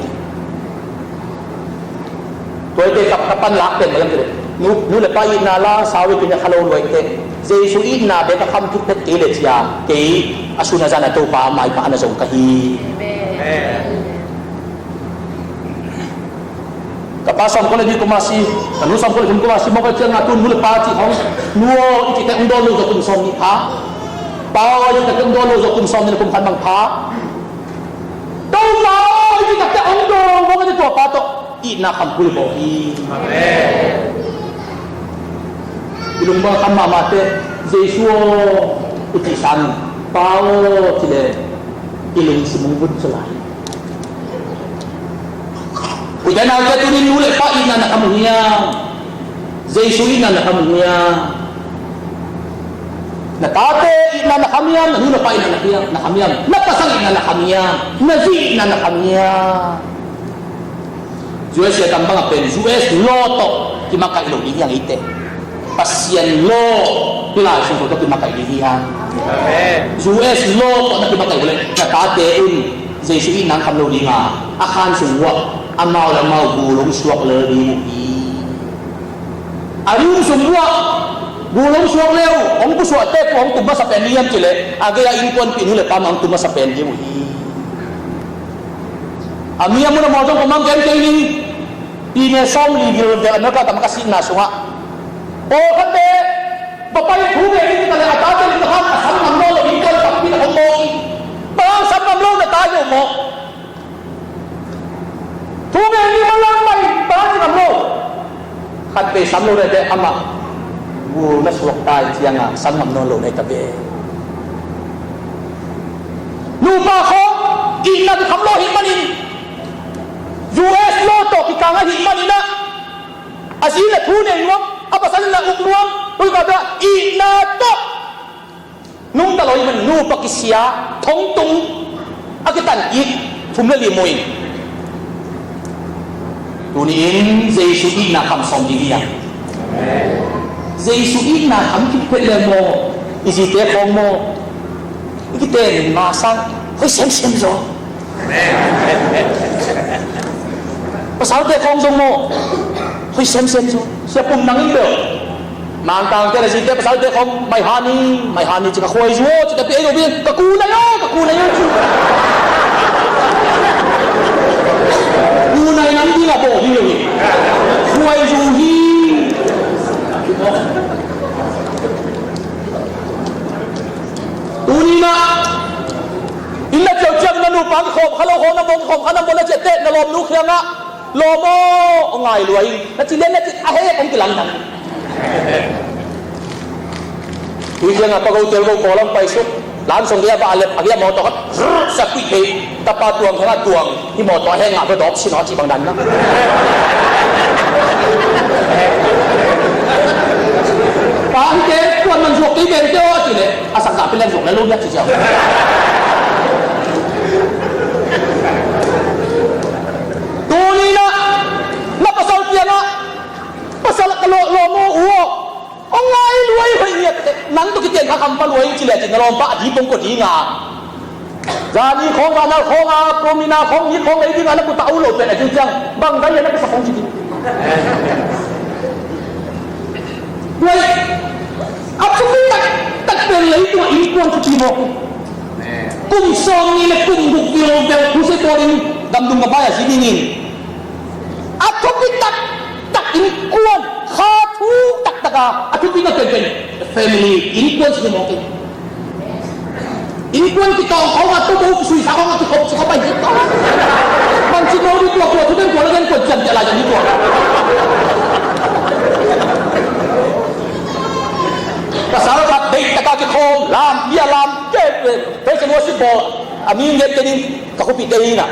Tuate ka, ka panlak pen bang hiam cih leh, nu, nu le pa itna la sau i tun a kha lo luaite, Jesu itna bek a kham thuk phet kei le cia, kei a sun a zan a Topa maipha na zong ka hi. Ka pa sawmkua le nih kum a si, ka nu sawmkua le thum kum a si mawk a ciang a tun nu le pa cih khawng, nu aw i cih teh hong dawn lo zaw kum sawm nih pha. Pa aw i cih teh hong dawn lo zaw kum sawm nih le kum khat bang pha. Topa aw i cih teh hong dawn lo mawk a tua pa tawh itna kham kul bawh hi. Amen. I lungmuang kham mahmah teh, Jesu aw i cih sangin, Pa aw ci leh i lungsim hong vun zaw lai. Ute naute tuni-in nu le pa itna na kham uh hiam? Jesu itna na kham uh hiam? Na tate itna na kham hiam? Na nu na pa itna na kham hiam? Na kham hiam? Na pasal itna na kham hiam? Na zi itna na kham hiam? U S a tam bangah pen U S law tawh kimakaih lo ding hi hang eite. Pasian law, hih Lai Siangtho tawh kimakaih ding hi hang. U S law tawh na kimakaih uh leh na tate un Jesu itna kham lo ding a, a khan sung uah amau le amau gul hong suak lel ding uh hi. A room sung uah gul hong suak le uh, hong pusuahte uh hong tum masa pen ding hiam cih leh a gei-a innkuanpih nu le pa mah hong tum masa pen ding uh hi. A mi a mun a maw zong kong mang gen kei ning. Pi ne sawmli gil vel America gam ka sihna sungah pawlkhatte va pai thu ngen ding ci ta leh a tate lim khat a sang ngam nawn lo innkuan tampi tak hong mawk hi. Bang hang sang ngam lo na ta hi lo maw? Thu ngen ding manlang pai bang hang ci ngam lo. Khatvei sam lo nahteh amah gul na suak ta hi cianga sang ngam nawn lo na hi ta ve. Nupa khawng itna kikham lo ahih manin U S law tawh kikang ahih manin ah a zi in a thu nei nuam, a pasal in a uk nuam, ui ka bia itna tawh nungta lo ahih manin nupa kisia, thongtung a kitan kik thum le li mu in. Tuni-in Jesu itna kham sawm ding hi hang. Jesu itna kham khit phet le maw, i zite khawng maw, i kiten ma sang hoih semsem zaw. Pasalte khawng zong maw hoih semsem zaw. Sia Pum Nang in bel Mangkangte le zite pasalte khawng mai hani, mai hani ci ka khuaizu aw ci ka pi ei lo bi ka ku nai aw, ka ku nai aw ci. Ku nai nam ding a bawl hi lo hi. Khuaizu hi. Tuni-in ah inn na ciau ciang na nupa kikhawm kha lo khawng na mawng kikhawm kha na mawng na ciah teh na lawmnu kiangah lawm aw, aw ngai lua in na ci lian na ci a hek hong kilamdang. Tui ciangah pago tel go kawlam paisuk lam song gei a bah a lep a gei a mawtaw khat sak kuih thei tapa tuang khangah tuang. Hih mawtaw a heng ngah bia dawp sin aw cih bang dan na. Pa hite kuan man zuak kei bente aw a cih leh a sak ngah pia leng zuak le lo biak cih ciau. Tuni-in ah na pasal kiangah pasal ka lawh lawm aw u aw. Hong ngai luai hoih ngiat teh nang tawh kiten kha kham pha luai ci le cin na lawmpa a dipong kua dinga. Zani khawng vanal khawng a promina khawng ni khawng lei dinga na kuta u lo pen a cin ciang bang dai na kusa khawng ci ding. Luai a thupi tak tak pen lei tua innkuan thupi mawk. Kum sawm ni le kum guk vil vel thu se tawlin gamdung ka bai a si dingin. A thupi taktak innkuan kha thu taktaka a thupi na penpen family innkuan si mawk in. Innkuan kitawng khawng a tubo sui sa khawng a kikhop si khawng pai hi tawng. Bang si no di tua tua thu den tua la den tua jam jala jam di tua. Pasal khat deih taka kikhawm lam bia lam ke ke ke ke a mi nget ke ding. Ka khuapih kei hi na.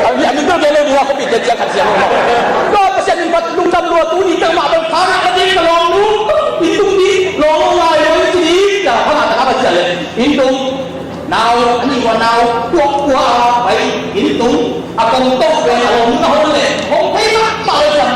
A mi, a mi bel kei lo ding a khuapih kei ciang khat siang lo. Tua Pasian min phat lungdam lua tuni teng mah bel pha ngah ka ding ka lawmnu. Inn tung ding lawm ngai lo inn ci ding. Tua pha ngah ta ka Pasian le inn tung nau a nih ua nau tuak ua a pai inn tung a kong tawh pen a lawmnu na hon le hong thei mahmah lo ciang.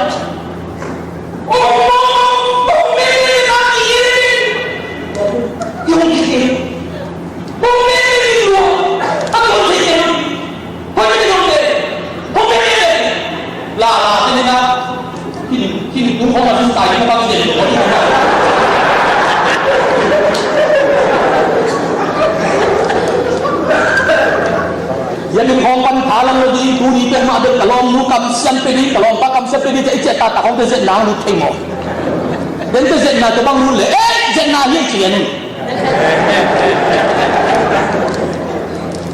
Hiah min hong pan pha lang lo ding, tuni peuhmah bel ka lawmnu kamsiam pia ding, ka lawmpa kamsiam pia ding, cia i ciah taktak hong te zetna hong lut thei maw? Den te zetna te bang lut le, eh, zetna hi ci lian un.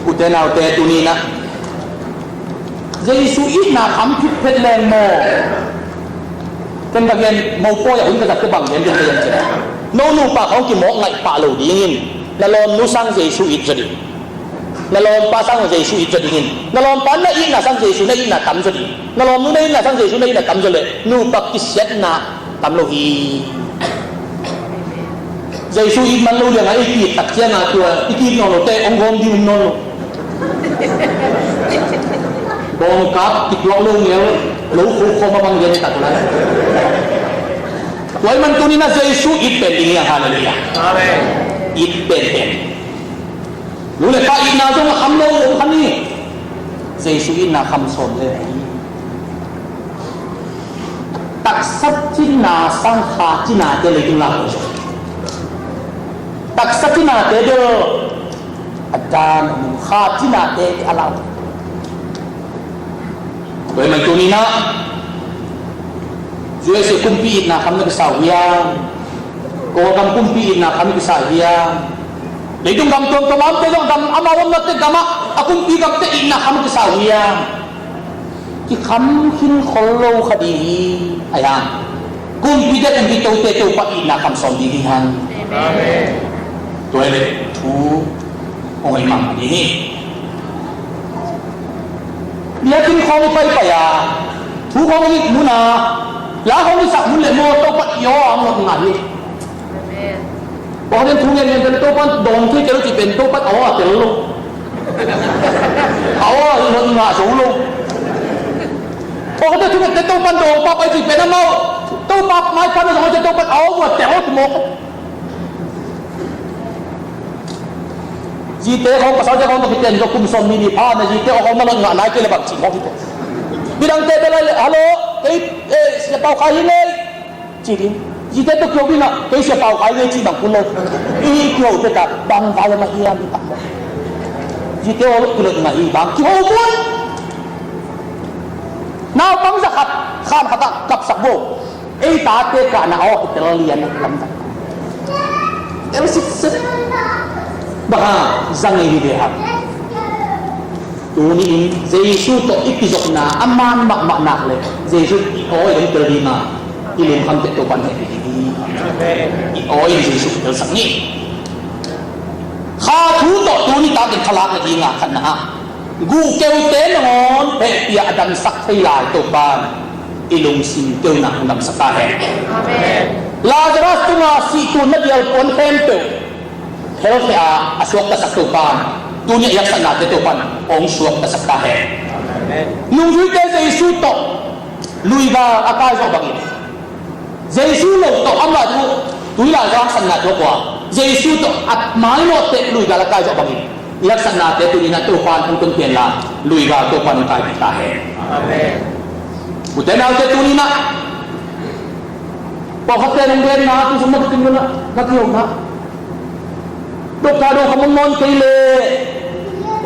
Ute naute tuni na Jesu itna kham khit phet leng maw? Ken ka gen mopawi a hun ka zat te bang gen den te gen cia. No nupa khawng kimawk ngaih pah lo dingin na lawmnu sang Jesu it zaw ding. Na lawmpa sang Jesu it zaw dingin, na lawmpa na itna sang Jesu na itna tam zaw ding, na lawmnu na itna sang Jesu na itna tam zaw leh nupa kisiatna tam lo hi. Jesu it man lo liangah i ki-it tak ciangah tua i ki-it nawn lote hong gawm ding um nawn lo. Bawngkap kituak lo ngel lo, kho khawm a bang gen tak lai. Tua ahih man tuni-in ah Jesu it pen ding hi hang. Halleluiah. Amen. It penpen. Nu le pa itna zong a kham lo om kha ni. Jesu itna kham sawm le hi. Taksa cina sang kha cinate leitung lak lo zong. Taksa cinate bel a dan a mun, kha cinate a lau. Tua ahih man tuni-in ah U S A kumpi itna kham na kisa uh hiam? Kawlgam kumpi itna kham na kisa uh hiam? Leitung gam tuamtuam a omte zong gam amau omnate gamah a kumpi gamte itna kham na kisa uh hiam? Kikham khin khol lo kha ding hi. Ahi hang kumpite, kumpi tote Topa itna kham sawm ding hi hang. Amen. Tua hi leh thu hong hoih mahmah ding hi. Biakinn khawng i paipai a, thu khawng i it mun a, la khawng i sak mun leh maw, Topa i aw a hong lot ngai hi. Amen. Pawlkhatte in thu ngen ngen pen Topa in dawn thei tel lo cih pen Topa in a aw a tel lo. A aw a lot ngah zo lo. Pawlkhatte thu ngen pen Topa in dawn pah pai cih pen amau Topa maipha na zong a Topa in a aw a tel lo ci mawk. Zite khawng, pasalte khawng tawh kiten zong kum sawm nih ni pha na, zite aw khawng na lot ngah nai kei leh bang ci mawk hi. Midangte bel a leh, "Hallo, kei, eh, Sia Pau Khai hi ngei," ci ding. Zite tawh kiho ding a, "Kei Sia Pau Khai ngei," ci bang kun lo. I kiho te ta bang vai a mah hiam i tak mawk. Zite aw kilot ngah hi bang kiho mun. Naupang zakhat khan khat ah kapsak bo. Ei tate kahna aw kitel lian lamdang. Tel sitset. Bang hang zang ei hi ve hang. Tuni-in Jesu tawh i kizopna a man mahmah nak leh Jesu i aw in hong tel ding a, i lungkham teh Topa in heh ding hi. I aw in Jesu telsak ni. Kha thu tawh tuni takin khalak na ding a khatna ah guhkeute nangawn hehpih a damsak thei lai Topa in i lungsim keuna hong damsak ta hen. Amen. Lazarus tunga sih tuhna bial puan khempeuh hel khia a suaktasak Topa in tuni a i haksatnate Topa in hong suaktasak ta hen. Amen. Nungzuite Jesu tawh luigal a kai zawh bangin Jesu lo tawh amah tu tui lai zang haksatna tuak uh a, Jesu tawh a mai nawh teh luigal a kai zawh bangin i haksatnate tuni-in ah Topa in hong tun pen la, luigal Topa in hong kai pen ta hen. Amen. Ute naute tuni-in ah pawlkhatte nong genna tu sung na tung na, na kihona. Doctor dong kha mong nawn kei leh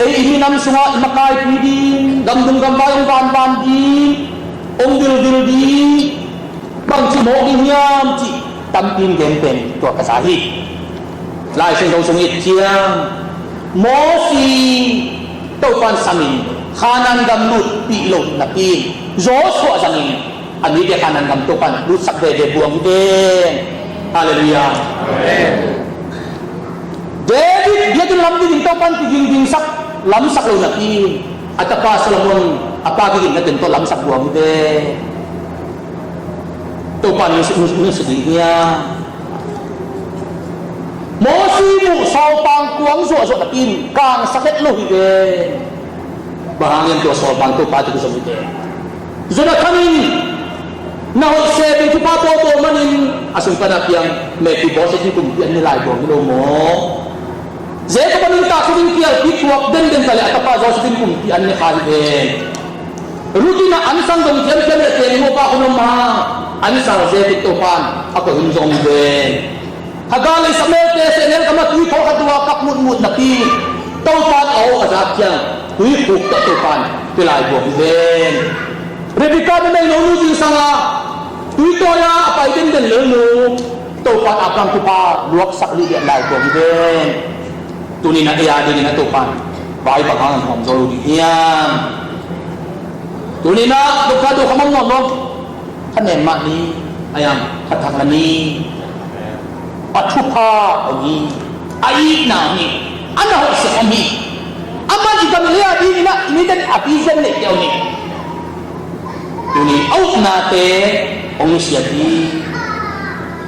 ei i minam sungah i makaipi ding, gamdung gamvai hong vanvan ding, hong dildil ding, bangci mawk ding hiam cih tampi in gen pen tua ka sa hi. Lai Siangtho sung i et ciang Mosi Topa in samin Kanaan gam lutpih loh napi in Joshua zangin a mite Kanaan gam Topa in lutsak veve buang hi ven. Halleluiah. Amen. David biakinn lam dingin Topa in kigingsak, lamsak lo napi in a tapa Solomon a pa kigingna teng tawh lamsak buang hi ven. Topa in nusia, nusia ding hiam? Mosi muh sawlpang kuang zuahzuah napi in kangsak het lo hi ven. Bang hang hiam? Tua sawlpang Topa tawh kizom hi ven. Jonathan in na hoih se ding thupha bawlbawl manin a sung pan a piang Mephiboset in kumpi an ne lai buang hi lo maw? Jacob a nuntaksak ding kialpi thuak denden ta leh a tapa Joseph in kumpi an ne kha hi ven. Ruth in a an sang dong thiamthiam leh teng mawpa hun om hang an sang Jacob Topa in a koih hun zong hi ven. Hagar leh Ishmael-te sehnel gamah tui thawl khat uh a kap mutmut napi Topa in a aw a zak ciang tui khuk tawh Topa in pia lai buang hi ven. Rebekah numeinu nu zingsang a tui tawi a a pai denden lelnu Topa in Abraham thupha luaksak liahliah lai buang hi ven. Tuni-in ah ei a dingin ah Topa in vai bang hang hong hawm zo lo ding hiam? Tuni-in ah doctor do kha mong nawn lo. Kha nem mah ni, a yang kha thak la ni. A thupha om hi, a itna om hi, a na hoih sia om hi. Aman i gam le a dingin ah i mite in a vision neihte om hi. Tuni a upnate hong nusiat hi.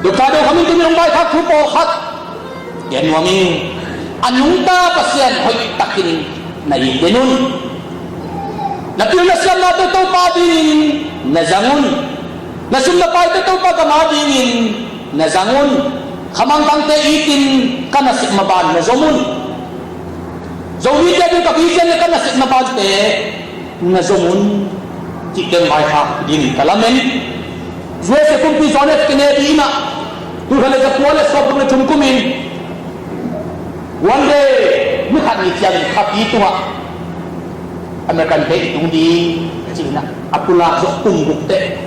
Doctor do kha min tuni hong vaikhak thu pawlkhat Gen nuam ing. A nungta Pasian hoih takin na it den un. Na pil na siamnate Topa dingin na zang un. Na sum na paite Topa gam adingin na zang un. Khamangthangte itin ka nasep maban na zom un. Zomite ading ka vision le ka nasep mabante na zom un, cihte hong vaikhak dingin ka lamen. U S A kumpi John F Kennedy in ah, tul khat le za kua le sawmguk le thum kumin, one day, ni khat ni ciangin khapi tungah American te i tung ding, ci-in ah, a pulak zawh kum guk teh.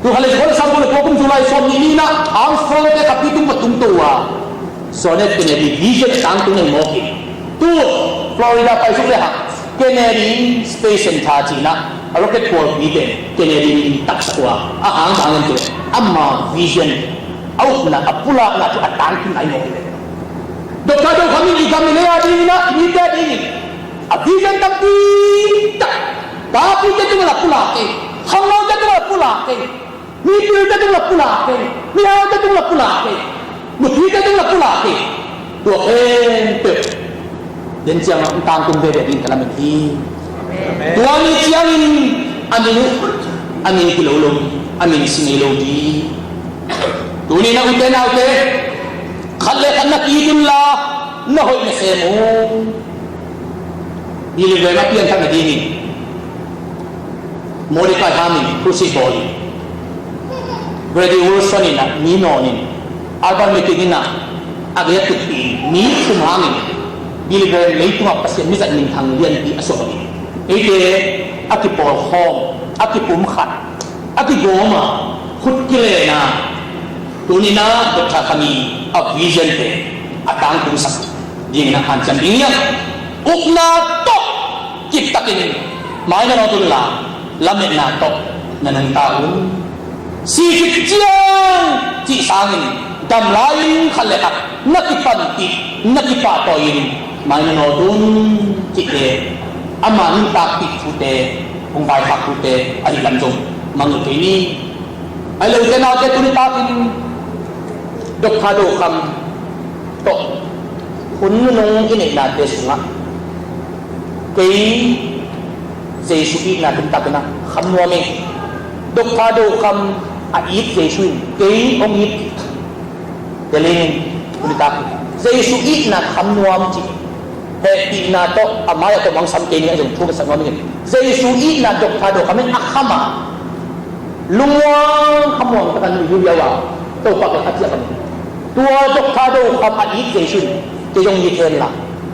Tul khat le za kua le sawmguk le kua kum July sawmnih ni-in ah, Armstrong te khapi tung va tungto uh a, John F Kennedy vision a tangtung nei mawk hi. Tu Florida pai suk le hang Kennedy Space Center ci-in ah a rocket pawlpite Kennedy min taksak uh a, a hang bang hiam cih leh ama vision, a upna, a pulakna thu a tangtung nai mawk hi ve. Doctor Do Kham in i gam i lei adingin ah, i mite adingin a vision tampi tak, tapite tungah la pulak kei, khangnote tungah la pulak kei, mipilte tungah la pulak kei, mihaute tungah la pulak kei, muthuite tungah la pulak kei. Tua khempeuh den ciangah hong tangtung veve dingin ka lamen hi. Tua ni ciangin a min uh, a min hi lo lo, a min si ngei lo ding. Tuni-in ah ute naute, khat le khat na ki-it unla, na hoih na sem un. Billy Graham a pianthak nadingin Mordecai Ham in crusade bawl hi. Grady Wilson in ah mi nawn in, Alban McKean in ah a gei a tutpih in, mi thum hangin Billy Graham leitungah Pasian mizat minthang lianpi a suak hi. Eite a kipawlkhawm, a kipumkhat, a kigawm a, khut kilen a, tuni-in ah Doctor Kham i a vision te a tangtungsak dingin ah hanciam ding hi hang. Upna tawh kiptakin mai na nawt unla, lametna tawh na nungta un. Si khit ciang cih sangin dam lai-in khat le khat na kipanpih, na kipahtawi-in mai na nawt un, cihte ama nuntakpih thute, hong vaikhak thute ahih lam zong mangngilh kei ni. Ahih leh ute naute, tuni takin Doctor Do Kham tawh hun nunung i neihnate sungah kei Jesu itna tungtakin ah kham nuam ing. Doctor Do Kham a it Jesu in kei hong it. Tua leng tuni takin Jesu itna kham nuam cih hehpihna tawh a mai-ah tawh mangsam kei ning a zong thu ka sak nuam ing. Jesu itna Doctor Do Kham in a kham a, lungmuang khamuang takin a nui hiuhiau a, Topa kiang a ciah kha hi. Tua Doctor Do Kham a it Jesu in kei zong it hen la,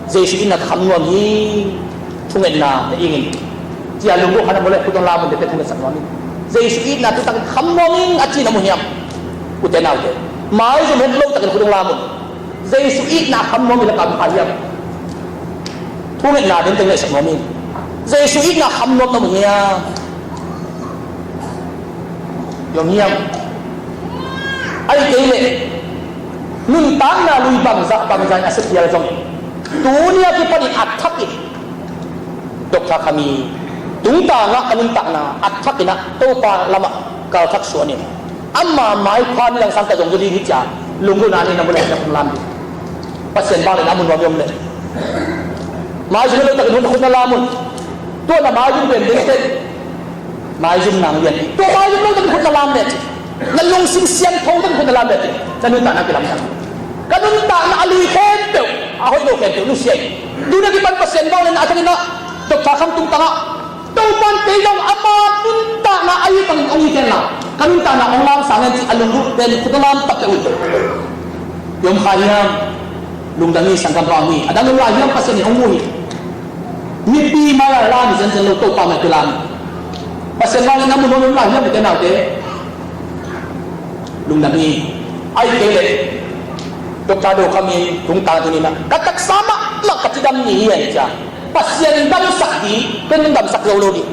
Jesu itna kham nuam hi. Thungetna te ing in, ci-a lunggulh khat na mu leh khut hong lam un, tete thungetsak nuam ing. Jesu itna tu takin kham nuam ing a ci na mu hiam? Ute naute, maizum het lo takin khut hong lam un. Jesu itna kham nuam hi leh kam kha hiam? Thungetna ding teng ngetsak nuam ing. Jesu itna kham nuam na mu hiam? Hiam hiam? Ahih kei leh nuntakna lui bangzah bangzah in a sia phial zong, tuni a kipanin a thakin Doctor Kham i tungtang ah ka nuntakna a thakin ah Topa lamah kalthak suah ning. Ama maipha ni langsang ka zong zaw ding hi, ci-a lunggulhna nei na mu leh na khut lam ding. Pasian vangliatna a mu nuam i om leh, maizum het lo takin hun khut na lam un. Tua na maizum pen ding teh, maizum nang lian ding. Tua maizum lo takin khut na lam leh ci, na lungsim siangtho takin khut na lam leh ci, na nuntakna kilamdang. Ka nuntakna a lui khempeuh, a hoih lo khempeuh nusia ing. Tuni a kipan Pasian vangliatna a thakin ah Doctor Kham tungtang ah Topa'n kei zong ama nuntakna a it bangin hong it hen la, ka nuntakna hong lamsang hen, ci-a lunggulh pen khut hong lam tak peuh uh. I om kha hiam? Lungdam hi, sanggam pau hi. A dang om lai hiam? Pasian in hong mu hi. Mipi mai-a lam hi zenzen lo, Topa mai-a kilam hi. Pasian mai-a na mu nuam lai hiam, ute naute? Lungdam hi. Ahih kei leh Doctor Do Kham i tungtang tuni-in ah ka taksa mahmah ka cidam ni hi hen, ci-a Pasian damsak ding, ken damsak zo lo ding.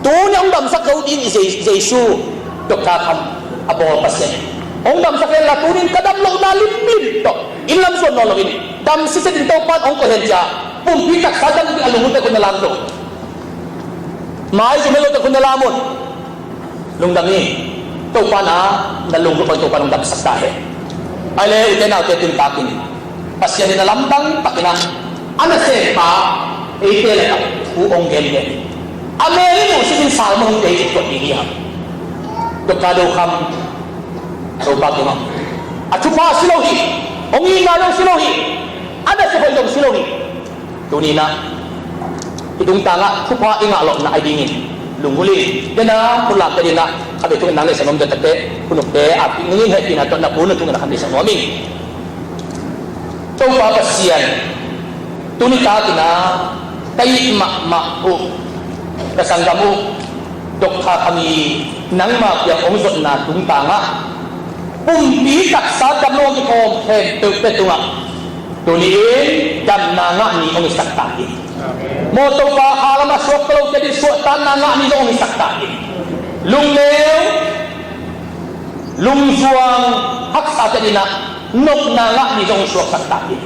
Tuni hong damsak zo ding i Je-, Jesu, Doctor Kham a bawl Pasian hong damsak hen la, tuni-in ka dam lohna limlim tawh inn lam zuan nawn loin dam siset in Topa'n hong koih hen, ci-a pumpi taksa dam ding a lunggulhte khut na lam zo. Maizum het lote khut na lam un. Lungdam hi. Topa na, na lunggulh pan Topa nong damsak ta hen. Ahih leh ute naute, tuni takin Pasian in a lamdang takin a, a nasempa eite lakah thu hong gen hi. A mel in uh sisin salmon hong tei cih tuat ding hi hang. Dokta Do Kham, Topa kiangah, a thupha si lo hi. Hong itna zong si lo hi. A nasep hoih zong si lo hi. Tuni-in ah hih tungtangah thupha i ngah loh nai dingin lunghul in, den a, hun lamte dingin ah khatvei thungen nang deihsak nuam, den takte hun ukte a picnic in hehpihna tawh na pu na thungen a kham deihsak nuam ing. Topa Pasian, tuni takin ah ka it mahmah uh, ka sanggam uh Dokta Kham i nangma kiang hong zotna tungtangah pumpi taksa damlo kikhawm khempeuhte tungah tuni-in damna ngah ni hong hisak ta in. Maw Topa, khalam a suakta lote adingin suahtakna ngah ni zong hong hisak ta in. Lungneu, lungzuang haksate adingin ah nopna ngah ni zong hong suaksak ta in.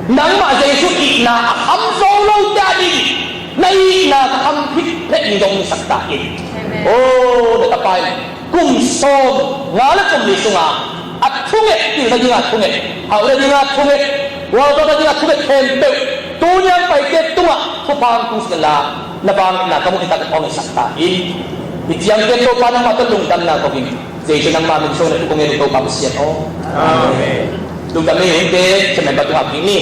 Nangmah Jesuh itna a kham zo lote adingin na itna ka kham phit phei ni zong hong hisak ta in. Aw na tapa in kum sawm nga le kum li sungah a thunget, pilna dingah thunget, hauhna dingah thunget, gualzawhna dingah thunget khempeuh tuni a paite tungah thupha hong tung sila, na vangliatna ka muh ni tak hong hisak ta in. Hih ciangin Topa nangmah tawh lungdamna ko ing. Jesuh nangma min suangin na thu kong ngen uh Topa Pasian aw. Amen. Lungdam ni, hun te cement pa tungah picnic ni.